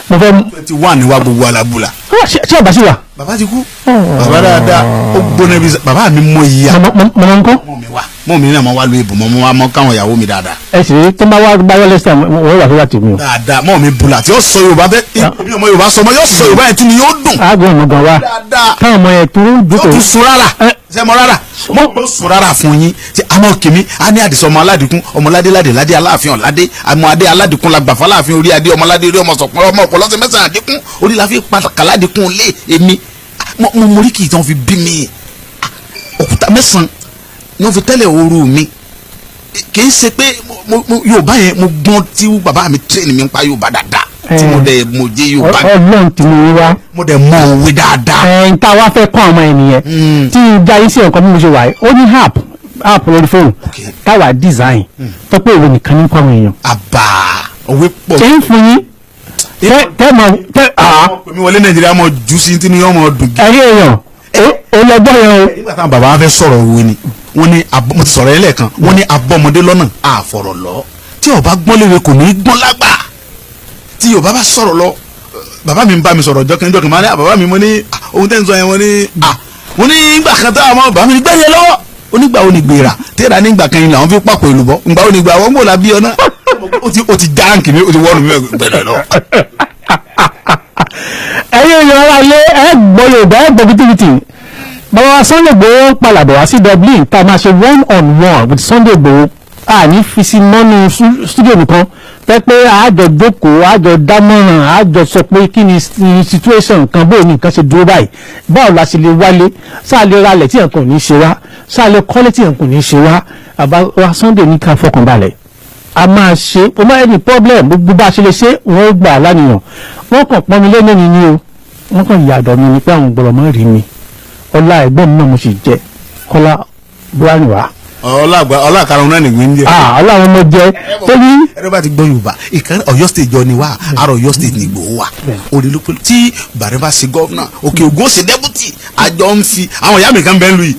mo fẹ́. 21 ni wá gbogbo alábùlà. Ṣé ọba sí wa. Bàbá ti kú. Bàbá dáadáa ó gbóná bí bàbá mi mọ iye. Mọ̀mọ́ ńkọ́. Mọ̀ mi wá mọ̀ mi náà mọ̀ wá lu ibùn mọ̀ mọ̀ wá mọ̀ káwọn ìyàwó mi dáadáa. Ẹ sì rí tó ń bá wá báyọ̀ lẹ́sẹ̀ wọ́n wà sórí àtìmí o. Dáadáa mọ̀ mi bùlà tí ó sọ Yorùbá bẹ́ẹ̀ èmi ọmọ Yorùbá sọ ọmọ yóò sọ Yorùbá yẹn tí ni yóò dùn. Aago ọ̀nà gan wa káwọn ọmọ yẹn tó ń dúkò. Yóò tún sun rárá ṣe mọ rárá mo sùn rárá fún yín tí àmọ́ kìmí a ní àdìsọ ọmọ aládìkún ọmọládé ládé ládé aláàfin ọ̀ládé àmọ́ adé aládìkún la gbàfọ́ aláàfin orí adé ọmọládé orí ọmọ sọ̀pọ̀ ọmọ ọ̀pọ̀lọ́sẹ̀ mẹ́sàn-án àdínkún orí la fi kàládìkún lé èmi mo mórí kì í tán fi bí mi òkúta mẹ́sàn-án ni wọ́n fi tẹ́lẹ̀ ooru mi kì í ṣe pé Yorùbá yẹn mo gbọ́n tí bàbá mi tírẹ̀nì mi ń pa Yorùbá dáadáa tí mo dẹ̀ mo jẹ́ Yorùbá. Ọlọ́run tí mo wá. Mo dẹ̀ mọ òwe dáadáa. Ẹ̀ ń ta wá fẹ́ kọ́ àwọn ènìyàn tí n já yín sí ọ̀kan bí mo ṣe wà yìí ó ní app lórí fóònù táwa design tó pé òwe nìkan ní kọ́ àwọn èèyàn. Àbá òwe pọ̀. Ṣé ń fún yín tẹ́ mọ tẹ́ à. Mi wọlé Nàìjíríà mọ jù sí tí ni yóò mọ dùn. Ẹ̀rí èèyàn ó lọ gbọ́ yẹn o. Nígbà táwọn bàbá wa fẹ́ sọ̀rọ̀ òwe ni wọ́n ní mo ti sọ̀rọ̀ yẹn lẹ́ẹ̀kan wọ́n ní abọ́mọdé lọ́nà àfọ̀rọ̀ lọ tí ó bá gbọ́n léwe kò ní í gbọ́n lágbà tí Yorùbá bá sọ̀rọ̀ lọ bàbá mi ń bá mi sọ̀rọ̀ jọ́kẹ́ máa ní bàbá mi mo ní ohun tẹ́ ń sọ yẹn wọ́n ní mo ní ìgbà kan tó àwọn bàbá mi ní gbẹ́yẹ lọ́wọ́ onígbà wo ni gbèrà tẹ́ra nígbà kan yìí làwọn fi pàpọ̀ èlùbọ́ ìgbà wo ni gbà wọ́n gbòòlà bí ọ náà ó ti jáǹkì mi ó ti wọ́ọ̀nù mi gbẹ̀rẹ̀ lọ. Ẹ̀yin èèyàn ara lé ẹ gbọ́ Yorùbá ẹ gbọ́ bìtìbìtì. Bàbá wa Sunday Igboho ń palàbọ̀ wá sí Dublin tá a máa ṣe 1-on-1 with Sunday Igboho. A ní fi sí mọ́nú studio nìkan tẹ́ pé àjọ jókòó àjọ dámọ̀ràn àjọ sọ pé kí ni situation kan bóyá nǹkan ṣe dúró báyìí báwo la ṣe lè wálé sáà lè ralẹ̀ tí nǹkan ò ní ṣe wá sáà lè kọ́lé tí nǹkan ò ní ṣe wá. Bàbá wa Sunday ní ká fọkànbalẹ̀ a máa ṣe o máa ní problem gbogbo bá a ṣe lè ṣe wọ́n gbà lánìyàn wọ́n kàn pọ́n mi lẹ́nu ni o wọ́n kàn yàdọ̀ mi ni pé àwọn gbọ́dọ̀ mọ́ rí mi ọlá ẹ̀gbọ́n mi náà mo sì jẹ Kọ́lá Bùránìwá. Ọlá karùn-ún náà nìgbín jẹ. Ọlá àwọn ọmọ jẹ torí. Ẹni bá ti gbọ́ Yorùbá ìkànnì Ọ̀yọ́ state jọ ni wá àrò Ọ̀yọ́ state ní Ìgbòho wà òde ló pé tí Bàrẹ́ bá ṣe gọ́vnà Òkè Ògùn ṣe dẹ́bùtì àjọ ń fi àwọn ìyá mi kan bẹ́ẹ̀ lu yìí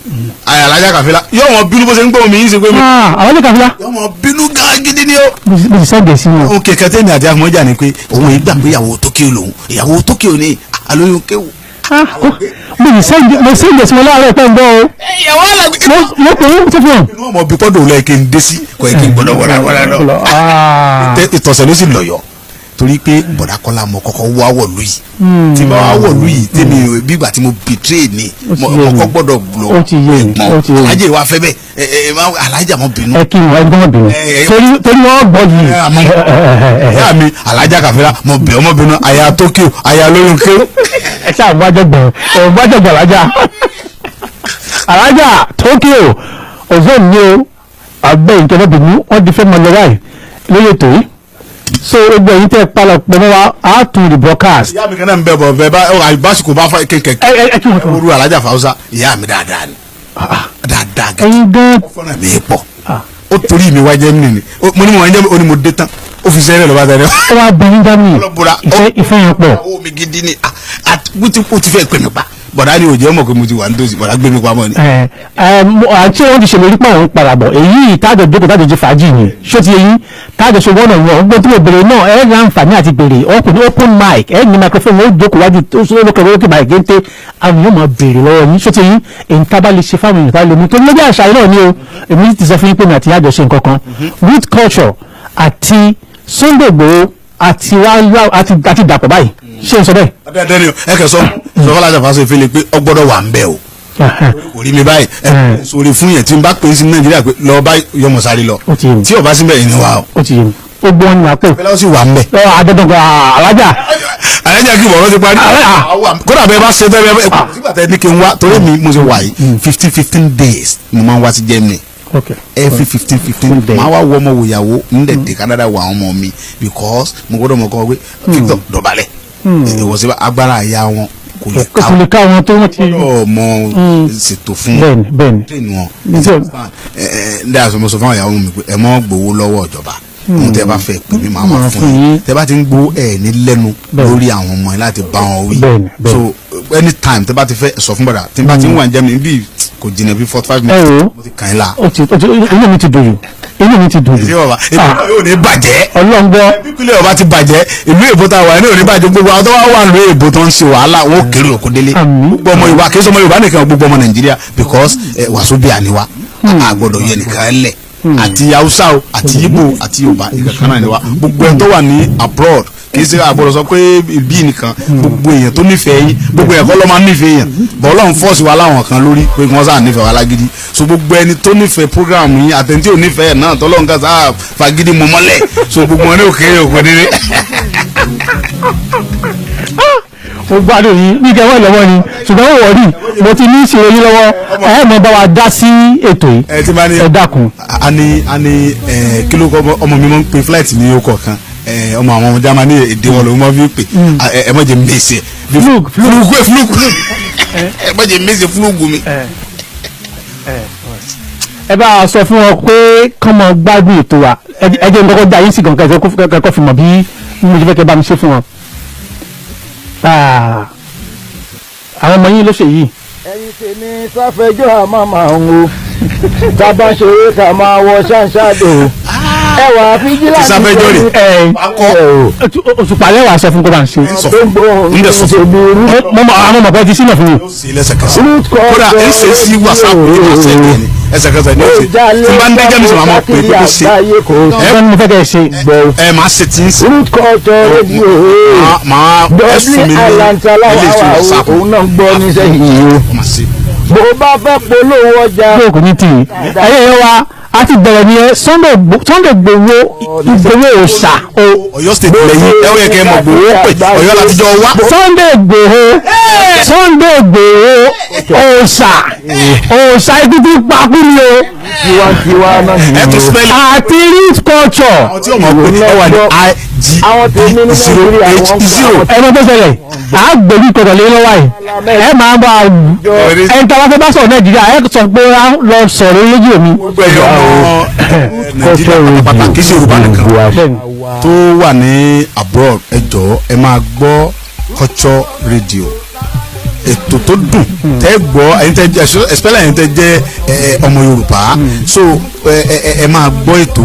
Alájà Kàfílà yóò wọn bínú bó ṣe ń gbọ́ mi yín ṣe pé mi. Àwọn ilé Kàfílà. Yóò wọn bínú gan gidi ni o. Mo sì sẹ́ǹdẹ̀ sí wọn. Òun kẹ̀kẹ́ tẹ̀mí àti àfọmọ́jà ni pé òun yìí gbà pé ìyàwó Tókíò lòun ìyàwó Tókíò ni àlóyún kéwù. Mo sì sẹ́ǹdẹ̀ sí wọn láàárọ̀ pẹ́ ń gbọ́ o. Ìyàwó alàgbé. Mo pè é tó fún ọ. Inú ọmọ bí kọ́dọ̀ lẹ́ẹ̀ kí n dé sí kọ́ ẹ̀ kí n gbọ́dọ̀ wọ́ra wọ́ra lọ. Ìtọ̀sẹ̀ ló sì lọ̀yọ̀ torí pé bọ̀dá Kọ́lá mo kọ́kọ́ wá wọ̀lú yìí tí mo wá wọ̀lú yìí tèmi bígbà tí mo betray ni mo kọ́ gbọ́dọ̀ lọ ẹ̀gbọ́n alájẹ wa fẹ́ bẹ́ẹ̀ alájà mo bínú. Ẹ kí wọn ẹ̀gbọ́n bínú torí wọn gbọ́ yìí. Ìyá mi Alájà Kàfílà mo bẹ̀ ọmọ bínú aya Tókíò aya lóyún ké. Ẹ ṣáà wájọgbọ̀n wájọgbọ̀n alájà alájà Tókíò ọ̀zọ́ ni o àgbẹ̀ ìjọba bínú wọ́n ti fẹ́ mọ lọ báyìí lórí ètò yìí so gbogbo ẹ̀yin tẹ́ palọ pọ̀ mọ́ wa a tún the broadcast. Ìyá mi kan náà ń bẹ bọ̀ bẹ́ẹ̀ bá àìbásíkò bá fa kékeré ẹ kí wọn kọ. Olú Alájà Fáwọ́sá ìyá mi dáadáa ni dáadáa gidi. Ẹ̀yin gan. Ó fọ́nà mi pọ̀ ó torí mi wá jẹ́ mi nìyí mo ní mo wá jẹ́ mi ó ní mo dé tán ó fi sẹ́yìn lọ́ba tẹ̀lé. Ó wá bí ní Germany ìfẹ́ yẹn pọ̀. Ó mi gidi ni ó ti fẹ́ pè mí pa bọ̀dá ni òjò mọ̀ pé mo ti wà nítòsí bọ̀dá gbé mi pamọ́ ni. Àti wọ́n ti ṣèlérí pé àwọn ń padà bọ̀ èyí tájọ jókòó tájọ jẹ fàájì ni ṣó ti yẹn tájọ ṣe wọ́n náà wọ́n gbọ́n tí mo béèrè náà ẹ ní àǹfààní àti béèrè ọkùnrin open mic ẹ ní microphone ó jókòó wájú tó ṣe lókè lókè mic géńté àwọn yóò máa béèrè lọ́wọ́ yín ṣó ti yẹn èyí tá bá lè ṣe fáwọn èèyàn tá lè mú tó lójú àṣà náà ni o èmi ti sọ fún yín pé mi àti yájọ ṣe nǹkan kan root culture àti Sunday Igboho àti wá àti dàpọ̀ báyìí ṣé n sọ bẹ́ẹ̀. Adé ni ẹ kẹ sọ sọfọlá àjàfà sọ ìfẹlẹ pé ọ gbọ́dọ̀ wà ń bẹ o kò rí mi báyìí ẹ sórí fún yẹn tí n bá pè é sí Nàìjíríà pé lọ bá yọmọ sáré lọ tí o bá sí bẹ́ẹ̀ ni wà o. Ó ti yé mi ó gbọ́ ní àpò. Ìfẹlẹ ó sì wà ń bẹ. Ọ àdọ́dọ̀gbọ̀ alájà. Alájà kí bọ̀rọ̀ ti parí. Kódà bẹ́ẹ̀ bá ṣe tẹ́lẹ̀ sígbà tẹ́ ní kí n wá torí mi mo ṣe wà yìí 15 days mo máa ń wá sí Germany. Okay. Every 15 days máa wá wọ ọmọ wòyàwó nílẹ̀ dé Canada wọ àwọn ọmọ mi because mo gbọ́dọ̀ mọ̀ kọ́ pé Victor dọ̀bálẹ̀ ìwọ̀sí agbára àyà wọn kò lè ká wọn tó wọ́n ti gbọ́dọ̀ mọ ṣètò fún bẹ́ẹ̀ni train wọn. Ẹ ẹ ndé àsomọ́sọ fún àwọn ìyàwó mi pé ẹ mọ́ gbowó lọ́wọ́ ìjọba. Ohun tẹ́ bá fẹ́ pè mí, màá máa fún yín. Tẹ́ bá ti ń gbọ́ ẹ̀ ní lẹ́nu lórí àwọn ọmọ yẹn láti bá wọn wí. So anytime tẹ́ bá ti fẹ́ sọ fún bàdà, tí n bá ti ń wà ní Germany bí kò jìnnà bí 45 minutes, mo ti kàn yín la. Inú mi ti dùn jù, inú mi ti dùn jù. Ṣé bàbá ìlú yóò ní bàjẹ́? Ọlọ́ngbọ́. Ìpínlẹ̀ ọba ti bàjẹ́, ìlú èbó tá a wà ní òní bàjẹ́. Gbogbo àwọn tó wá wà ní èbó tó ń ṣe wàhálà, wọn ò kéré òkú délé. Gbogbo ọmọ Yorùbá, kì í sọ ọmọ Yorùbá nìkan, gbogbo ọmọ Nàìjíríà, because wàsóbíà ni wa, a gbọ́dọ̀ yẹ nìkan lẹ̀, àti Haúsá o, àti Ìgbò, àti Yorùbá, ìkankan náà ni wa. Gbogbo ẹni tó wà ní abroad, kì í ṣe àgbọ́dọ̀ sọ pé ìbí nìkan, gbogbo èèyàn tó nífẹ̀ẹ́ yín, gbogbo èèyàn kọ́ ló máa nífẹ̀ẹ́ yẹn bọ́. Ọlọ́run force wa láwọn kan lórí pé kí wọ́n sáà nífẹ̀ẹ́ wa lágídí. So gbogbo ẹni tó nífẹ̀ẹ́ program yín, àtẹni tí ò nífẹ̀ẹ́ náà, tọ́lọ́run kan sáà fagídí mọ́ mọ́lẹ̀, so gbogbo wọn ní òkèèrè òkò nílé. Mo gbádùn yín ní kẹwàá lọ́wọ́ ni, ṣùgbọ́n ó wọ̀ rí mo ti ní ìṣòro yín lọ́wọ́, ẹ mọ bá wa dá sí ètò yìí. Ẹ ti máa ní. Ẹ dákun. A ní ẹ kí ló kọ ọmọ mi máa ń pe flight ní okọ̀ kan, ọmọ àwọn ọmọ Germany, èdè wọn ló máa fi pè. Ẹ má jẹ́ mèsì. Flug. Flug, flug, ẹ má jẹ́ mèsì flug mi. Ẹ bá a sọ fún wọn pé kán mọ gbádùn ètò wa. Ẹ jẹ́ n kọ́kọ́ dá yín sí gan kẹ́kọ̀ọ́ fi mọ̀ bí mo ṣe fẹ́ kẹ́ bá mi ṣe fún wọn. Àwọn ọmọ yín ló ṣe yìí. Ẹ̀yin tèmi sáfẹ́jọ́ àmọ́ máa ń wo tábà ṣeré ká máa wọ ṣáńṣáàdò ẹwà fíjìláńtì. Sáfẹ́jọ́ rè. Ẹ òṣùpá lẹ́wà sọ fún kó bá ń ṣe. Sọ fún ń dẹ̀ sọ fún. Mo mọ àwọn ọmọ bọ́ọ̀ ti sínú fún mi. Yóò ṣe lẹ́sẹ̀kẹsẹ̀. Kódà ẹ ṣe sí WhatsApp ní àṣẹ ní ẹsẹ̀kẹsẹ̀ ní ọ̀sẹ̀ tí n bá ń dé Germany, sọ ma pè é kó ṣe. Ẹ ní mo fẹ́ kẹ́ ẹ ṣe. Ẹ máa ṣe tí ń ṣe. Root Culture Radio. Máa ẹ sùn mi ní ilé ìṣe WhatsApp. Òun náà gbọ́ níṣẹ́ yìí o, máa ṣe. bó bá fẹ́ polówó ọjà. Bí òkú ní tì í ẹ̀yẹ́ yẹn wa a ti bẹ̀rẹ̀ ní ẹ Sunday Igboho, Igboho òòṣà o. Ọ̀yọ́ State lẹ́yìn, ẹ ó yẹ kẹ́ ẹ mọ̀ Gbòho pé Ọ̀yọ́ láti jọ wá. Sunday Igboho, Sunday Igboho òòṣà, òòṣà ikú tí pakú ni o. Tiwantiwa náà ẹ tún spell. Àti Root Culture. Àwọn tí yóò mọ̀ pé ẹ wà ní i g Àwọn tèmi ní zero Nàìjíríà, h wọ́n zero. Ẹ mọ tó ṣẹlẹ̀, à á gbèlú ìkọ̀tọ̀ lé lọ́wọ́ yìí, ẹ máa bá a ẹ ń tàbá fẹ́ bá sọ̀rọ̀ Nàìjíríà, ẹ sọ pé á lọ sọ̀rọ̀ lójú mi. Gbogbo ẹ̀yọ́ ọmọ Nàìjíríà pátápátá, kì í ṣe Yorùbá nìkan, tó wà ní abroad, ẹ jọ̀ọ́, ẹ máa gbọ́ Culture Radio, ètò tó dùn tẹ́ gbọ́. Ẹ̀yin tẹ́ jẹ́, especially ẹ̀yin tẹ́ jẹ́ ọmọ Yorùbá, so ẹ ẹ máa gbọ́ ètò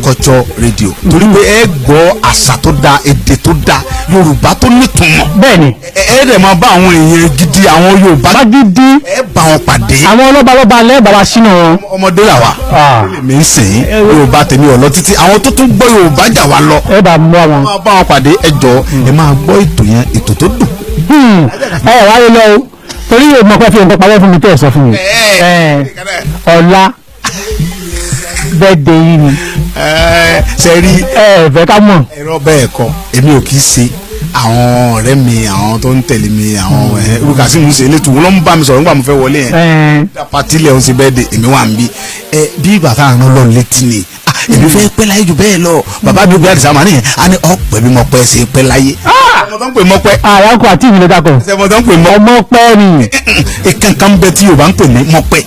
Culture Radio, torí pé ẹ gbọ́ àṣà tó dáa, èdè tó dáa, Yorùbá tó nítumọ̀. Bẹ́ẹ̀ni. Ẹ dẹ̀ máa bá àwọn èèyàn gidi, àwọn Yorùbá Bá gidi. Ẹ bá wọn pàdé. Àwọn ọlọ́balọ́ba lẹ́ẹ̀bà wa sínú wọn. Ọmọdé là wà. Mi ń sìn Yorùbá tèmi ò lọ títí, àwọn tó tún gbọ́ Yorùbá jà wá lọ. Ẹ bá mú àwọn. Máa bá wọn pàdé. Ẹ jọ̀ọ́, ẹ máa gbọ́ ètò yẹn, ètò tó dùn. Ẹ wáyé lọ o, torí yóò mọ pé fi nǹkan pamọ́ fún mi tẹ́ ẹ sọ fún mi. Ọ̀la birthday yìí ni. Ẹ ṣe rí. Ẹ fẹ́ ká mọ̀. Ẹ̀rọ bẹ́ẹ̀ kọ́, èmi ò kì í ṣe àwọn ọ̀rẹ́ mi, àwọn tó ń tẹ̀lé mi, àwọn ẹ̀ Kazeem ń ṣe elétò, wọn ló ń bá mi sọ̀rọ̀ nígbà mo fẹ́ wọlé yẹn. Pati lẹ̀ ń ṣe bẹ́ẹ̀ de, èmi wà ń bí ẹ bí ìgbà tá à ń lọ létí ni. Èmi fẹ́ pẹ́ láyé jù bẹ́ẹ̀ lọ. Bàbá mi bí àdìsá màá nìyẹn, a ní ọ̀pẹ bí mo pẹ́ ṣe pẹ́ láyé. Ọmọ tó ń pè mọ́pẹ́. Àyàkó àti ìmìlẹ̀ dàpọ̀. Ṣé ọmọ tó ń pè mọ́. Ọmọ pẹ́ ni. Ìkankan bẹ tí Yorùbá ń pè ní mọ́pẹ́,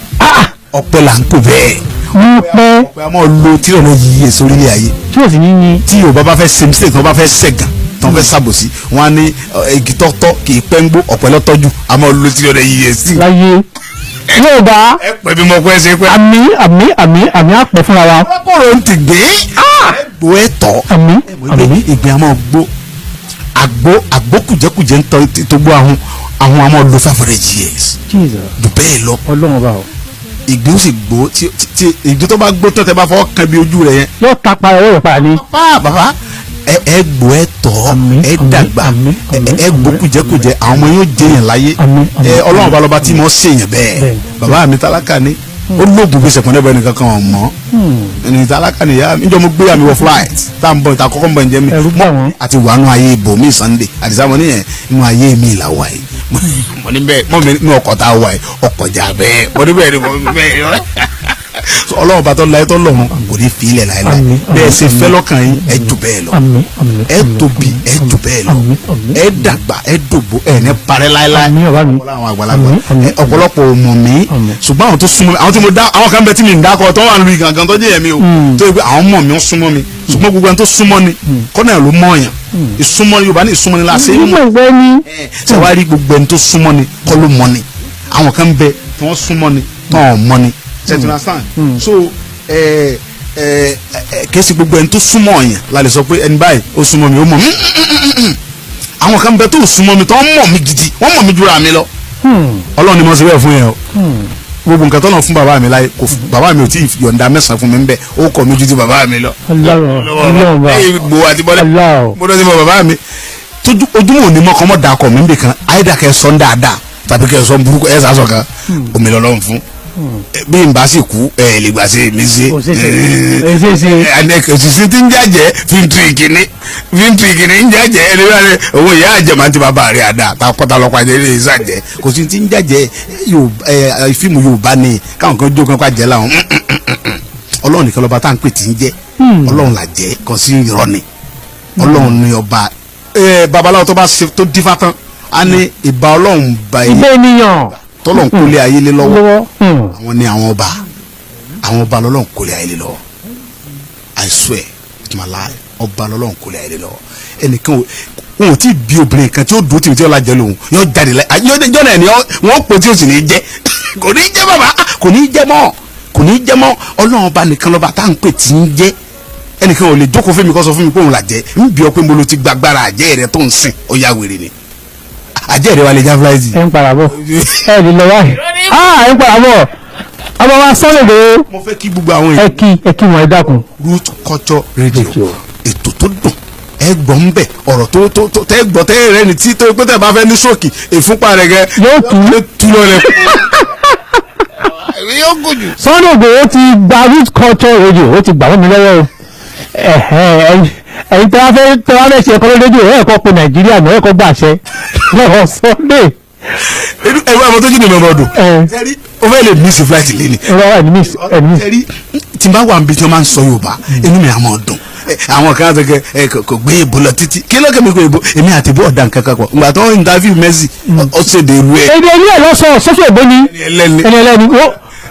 ọ̀pẹ là ń pè bẹ́ẹ̀. Mọ́pẹ́. Ọ̀pẹ a máa lo tí ọ̀nà yìí yẹ sórí ilé ayé. Tí o sì ní ní. Tí Yorùbá bá fẹ́ ṣe mistake, tí wọ́n bá fẹ́ ṣẹ̀gàn, tí wọ́n fẹ́ ṣàbòsí, wọ́n á ní igi tọ́tọ́ kì í pẹ́ ń gbó, ọ̀pẹ lọ́tọ́jú, a máa lo tí ọ̀nà yìí yẹ sí. Láyé Yorùbá. Ẹ pẹ́ bí mọ́pẹ́ ṣe pẹ́. Àmì, àmì, àmì, àmì, àpẹ fúnra wa. Kòrò ń ti gbé gbó ẹ tọ́. Àmì, àmì. Ìgbín a máa gbó, àgbo, àgbo kùjẹkùjẹ ń tọ́ tó gbó ahun, ahun a máa lo 500 years Jesus. Jù bẹ́ẹ̀ lọ. Ọlọ́run bá o. Ìgbín ó sì gbó tí ìgbín tó bá gbó tán, tẹ bá fọwọ́ kan bí ojú rẹ̀ yẹn. Yóò ta para yóò para ní. Bàbá, bàbá, ẹ gbó ẹ tọ́. Àmín, ẹ àmín, dàgbà. Àmín, àmín, ẹ gbó àmín, kùjẹkùjẹ, àwọn ọmọ yóò jẹyàn láyé. Àmín, àmín, Ẹ Ọlọ́run bá lọ́ba tí mo ṣèyàn bẹ́ẹ̀. Bàbá mi tálákà ni, ó lóògùn bí sẹ̀kúndẹ̀ bẹ́ẹ̀ nìkan kan ọ̀mọ́ ẹni tálákà ni ìyá mi. Níjọ́ mo gbé àmì wọ flight tá à ń bọ̀ ìta kọ́kọ́ ń bọ̀ ǹjẹ́ mi. Ẹ̀rù bà wọ́n. Àti wà nù ayé ibò mi Sunday àdìsá mo níyẹn inú ayé mi là wà yìí. Mo ní bẹ́ẹ̀, mo mi ní ọkọ̀ tá a wà yìí, ọkọ̀ jà bẹ́ẹ̀. Mo ní bẹ́ẹ̀ ni, mo ní bẹ́ẹ̀ ni. Ọlọ́run bá tọ́ láyé tọ́ lọ́run kò ní fi ilẹ̀ láéláé. Bẹ́ẹ̀ ṣe fẹ́ lọ́kàn yín ẹ jù bẹ́ẹ̀ lọ, ẹ tóbi ẹ jù bẹ́ẹ̀ lọ, ẹ dàgbà ẹ dògbò ẹ ní parẹ́ láéláé. Àwọn àgbàlagbà ọ̀pọ̀lọpọ̀ ò mọ̀ mí, ṣùgbọ́n àwọn tó súnmọ́ mi, àwọn tí mo dá, àwọn kan bẹ tí mi ń dákọ̀ tó wà lórí gangan tó jẹ́ ẹ̀mí o, tó yẹ pé àwọn mọ̀ mí ó súnmọ́ mi, ṣùgbọ́n gbogbo ẹni tó súnmọ́ ni kọ́nà ẹ̀ ló mọ̀ yàn. Ìsúnmọ́ Yorùbá ní ìsúnmọ́ ni la ṣe é mọ̀. Ṣé wàá rí gbogbo ẹni tó súnmọ́ ni kọ́ ló mọ̀ ni? Àwọn kan bẹ tí wọ́n súnmọ́ ni tí wọ́n mọ̀ ni. So kèsì gbogbo ẹni tó súnmọ́ yẹn la lè sọ pé ẹni báyìí ó súnmọ́ mi ó mọ̀ mí. Àwọn kan bẹ tó súnmọ́ mi tó ń mọ̀ mí gidi, wọ́n mọ̀ mí jura mi lọ. Ọlọ́run ni mo ṣe bẹ́ẹ̀ fún yẹn o. Gbogbo nǹkan tó náà fún bàbá mi láyé, bàbá mi ò tí ì yọ̀ǹda mẹ́sàn-án fún mi ń bẹ̀, ó kọ̀ mí ju ti bàbá mi lọ. Mo dọ́ sí mọ bàbá mi ojúmọ̀ òní mọ́ kọ́ mọ́ dà kọ̀ mí nbì kan, àyídàkẹ́ sọ́n dáadáa tàbí kẹ́ sọ́n burúkú ẹ̀ sàṣọ kan omi lọ́lọ́run fún. Bí n bá sì kú ẹ lè gbà sí mi ṣe òṣìṣẹ́ tí ń jàjẹ́ fíntì kìíní ń jàjẹ́ ẹni bá rẹ owó ìyá àjẹmọ́ àti bàbá rẹ àdá kọ́tà lọ́pàá jẹ́ ilé ìsàjẹ́ kò sí tí ń jàjẹ́. Fíìmù Yorùbá ni káwọn kan jókòó ká jẹ́ láwọn. Ọlọ́run nìkan lọ́ba tá à ń pè tí ń jẹ́ Ọlọ́run là jẹ́ kàn sí irọ́ ni. Ọlọ́run ni ọba. Babaláwo tó bá tó dífá tán á ní ìbá Ọlọ́run bá ènìyàn tọ́lọ́n kólé ayé lé lọ́wọ́. Àwọn ni àwọn ọba, àwọn ọba lọ́lọ́n kólé ayé lé lọ́wọ́. I swear with my life, ọba lọ́lọ́n kólé ayé lé lọ́wọ́. Ẹnìkan wọn ò tí ì bí obìnrin kan tí ó dùn tìmí tí ó lajẹ lòun yóò jáde láyé jọ́nà ẹ̀ ni wọ́n pò tí ó sì ní jẹ́. Kò ní jẹ́ bàbá, kò ní jẹ́ mọ́, kò ní jẹ́ mọ́. Ọlọ́run ọba nìkan lọ́ba tá à ń pè tí ń jẹ́. Ẹnìkan ò lè jókòó fún mi kó sọ fún mi pé òun làjẹ́ ń bí ọ pé mo lo ti gbàgbára àjẹ́ rẹ tó ń sìn ó yá wèrè ni. Ajẹ́ rẹ wa lè já fúláìsì. Ẹ ń para bọ̀, ẹ lè lọ báyìí. Ẹ ń para bọ̀, ọmọ wa sọ́lẹ̀ dé. Mo fẹ́ kí gbogbo àwọn èèyàn. Ẹ kí wọn ẹ dákun. Root Culture Radio, ètò tó dùn, ẹ gbọ́ ń bẹ̀, ọ̀rọ̀ tó tó tó tẹ́ gbọ́ tẹ́ rẹ ni tí tó pé tẹ́ bá fẹ́ ní sóòkì ìfúnpá rẹ gẹ. Yóò tú lọ rẹ. Sunday Igboho ti gba Root Culture Radio, ó ti gbà wọ́n mi lọ́wọ́ o. Ẹ̀yin tí wọ́n fẹ́ ṣe ẹ̀kọ́ lójú ẹ̀ kọ́ pé Nàìjíríà náà ẹ̀kọ́ gbàṣẹ lọ́wọ́ Sunday. Ẹ̀rọ àwọn tó jìnnà mọ̀ ọdún o fẹ́ lè miss flight lẹ́ni. Ẹ̀rí tí n bá wà níbi tí wọ́n máa ń sọ Yorùbá inú mi àmọ́ dùn. Àwọn kan sọ pé kò gbé ìbò lọ títí kí ló kẹ́mi kò ìbò èmi àti ìbò ọ̀dà nǹkan kan pọ̀ ìgbà tó ń interview Messi ó ṣèdè ìlú ẹ̀. Èdè ìlú ẹ̀ lọ sọ sọ́sọ́ ìbò ni ẹni ẹlẹ́ni.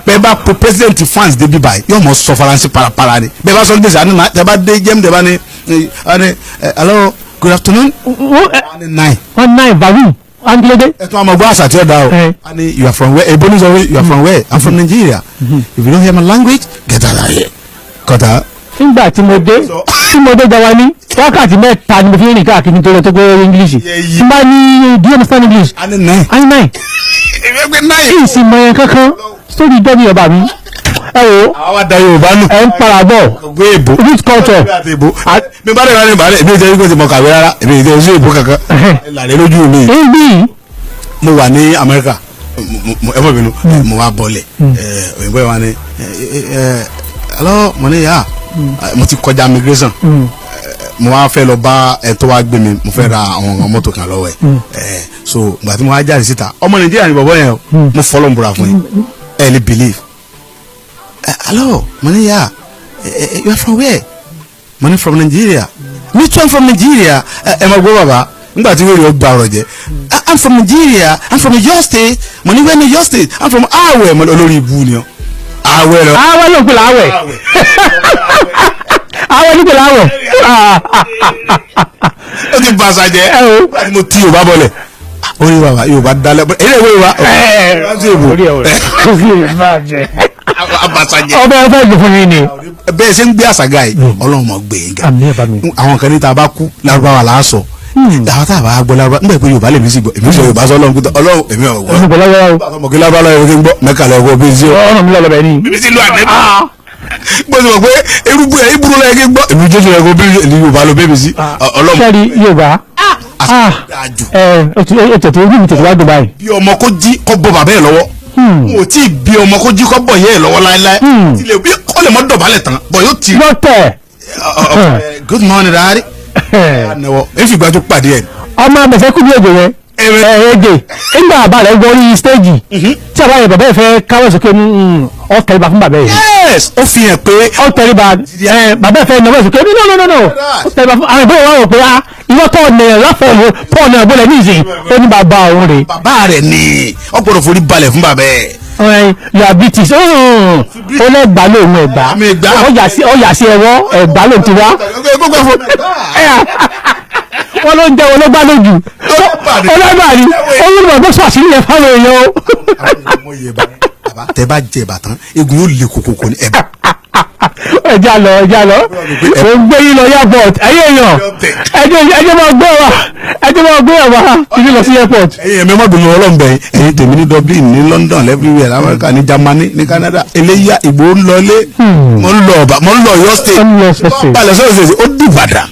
Bẹ́ẹ̀ bá po president France débi báyìí yóò mọ sọ Faransé parapara ni. Bẹ́ẹ̀ bá sọ gbèsè àná tẹ́ bá dé jẹ́mu tẹ́ bá ní hello good afternoon. Nine. One nine bagu angilede. Ẹ tún àmọ́ gbọ́ àṣà tí ó da o. Ani you are from where? Ebo ní sọ pé you are from where? I'm from Nigeria. If you don't hear my language, get out of here. Kọ́tà. Nígbà tí mo dé Jawani, wákàtí mẹ́ta ni mo fi ń rìn káàkiri nítorí tó gbé English. Tí n bá ní do you understand English? Ani nine. Ani nine. Ìfẹ́ pé nine. Kí n sì mọ yẹn kankan sórí ìjọ ní ọba mi. Ẹ wo àwa da Yorùbá nù. Ẹ ń para bọ̀. Gbé èbó. Root culture. Mi bá dẹ̀ bá dẹ̀ èmi ò jẹ́ kó ti mọ kàwé rárá, èmi ò jẹ́ oṣù èbó kankan. Ìlànà lójú mi. Ebi. Mo wà ní Amẹ́ríkà, ẹ mọ̀ bínú, mo wá bọ̀lẹ̀. Òyìnbó yẹn wá ní hello, mo ní yà, mo ti kọjá immigration. Mo wá fẹ́ lọ bá ẹ tó wá gbé mi, mo fẹ́ ra àwọn mọ́tò kan lọ́wọ́ ẹ̀. So ìgbà tí mo wá jáde síta, ọmọ Nàìjíríà ni bọ̀bọ̀ yẹn o, mo fọlọ́ ń búra fún yín. Ẹ lè believe. Hello, Moniya, you are from where? Money from Nigeria. Me too, I'm from Nigeria. Ẹ ma gbọ́ bàbá, nígbà tí wọ́n yóò gba ọ̀rọ̀ jẹ́. I'm from Nigeria, I'm from your state. Money where in your state? I'm from Awẹ. Mo olórí ibu ni ọ. Awẹ lọ. Awẹ ló ń pè láwẹ̀. Awẹ ló ń pè láwẹ̀. Ó ti bàṣà jẹ́. Nígbà tí mo ti Yorùbá bọ̀lẹ̀. Orí bàbá Yorùbá dalẹ̀. Eré ìwé Yorùbá. Ọbẹ̀ ọbẹ̀ jù fún mi ni. Bẹ́ẹ̀ ṣe ń gbé àṣàgà yìí Ọlọ́run mọ̀ gbé yín ga. Àwọn kan ní tá a bá kú Lárúbáwá là á sọ. Àwọn tá a bá gbọ́ Lárúbáwá nígbà pé Yorùbá lèmi sì gbọ́, èmi sọ Yorùbá sọ Ọlọ́run kúta Ọlọ́run èmi ò gbọ́. Ọmọ kí Lárúbáwá lọ́yọ̀ kí n gbọ́ Mẹ́kà lọ́yọ̀ bí n sí. Ọ̀nà mi lọ́lọ́ bẹ̀ ni. Bíbí sí lu ànẹ́bí. Bó ti mọ̀ pé erúgbó ẹ̀ ibùdó lọ́yẹ̀ kí n gbọ́ èmi jésù lọ́yẹ̀ kó bí Yorùbá ló bẹ́ẹ̀ mi sí. Ọlọ́run. Sẹ́ẹ̀rì Yorùbá bí ọmọ kó jí kó bọ bàbá ẹ̀ lọ́wọ́, n ò tí ì bí ọmọ kó jí kó bọ̀ yẹ́ ẹ̀ lọ́wọ́ láéláé, tilẹ̀ bí ó lè mọ́ dọ̀bálẹ̀ tán bọ̀ yóò ti. Lọ́tẹ̀. Good morning daddy. Ẹ fi gbàdúrà pàdé ẹ. Ọmọ abẹ̀fẹ́ kú bí òjò yẹn. Ẹ̀ẹ́dẹ̀ nígbà bàbá rẹ̀ gorí stéèjì tí àbá yẹn bàbá yẹn fẹ́ káwọ́ sókè ní ọ tẹríba fún bàbá yẹn. Yes, ó fi hàn pé ọ tẹríba, bàbá yẹn fẹ́ náwó sókè ní no, no, no, ó tẹríba fún àwọn ìbéèrè wọn rò pé ah, ìwọ tó ọ̀nà láfọ̀ tó ọ̀nà ìbọ̀lẹ̀ ní ìsìn, ó ní bàbá òun rè. Bàbá rẹ̀ ni ó gbọ́dọ̀ forí balẹ̀ fún bàbá ẹ̀. You are British, ó lẹ́gbàá lóun ẹ̀gbá, ó yà sí ẹwọ́ ẹ̀gbá lóun ti wá. Wọ́n ló ń jẹ́ wọn ló gbá lójú ọlọ́gbà ni olùmọ̀ tó sọ àṣírí yẹn fáwọn èèyàn o. Tẹ bá jẹ ìbátan, egun yóò le koko ní ẹ̀bà. Ẹja lọ, ẹja lọ, mo ń gbé yín lọ airport. Ẹ̀yin èèyàn, ẹjẹ máa gbé wa, ẹjẹ máa gbé wa títí lọ sí airport. Ẹ̀yin ẹ̀mí ọmọbìnrin ọlọ́mọbẹ̀, ẹ̀yin tèmi ní Dublin, ní London, everywhere, Amẹ́ríkà, ní Germany, ní Canada, eléyà Ìgbò ń lọlé, mo ń lọ ọba, mo ń lọ Ọ̀yọ́ State, Ó ń lọ Ọ̀yọ́ State. Balẹ̀ sọ̀rọ̀ sèse, ó dìbàdàn.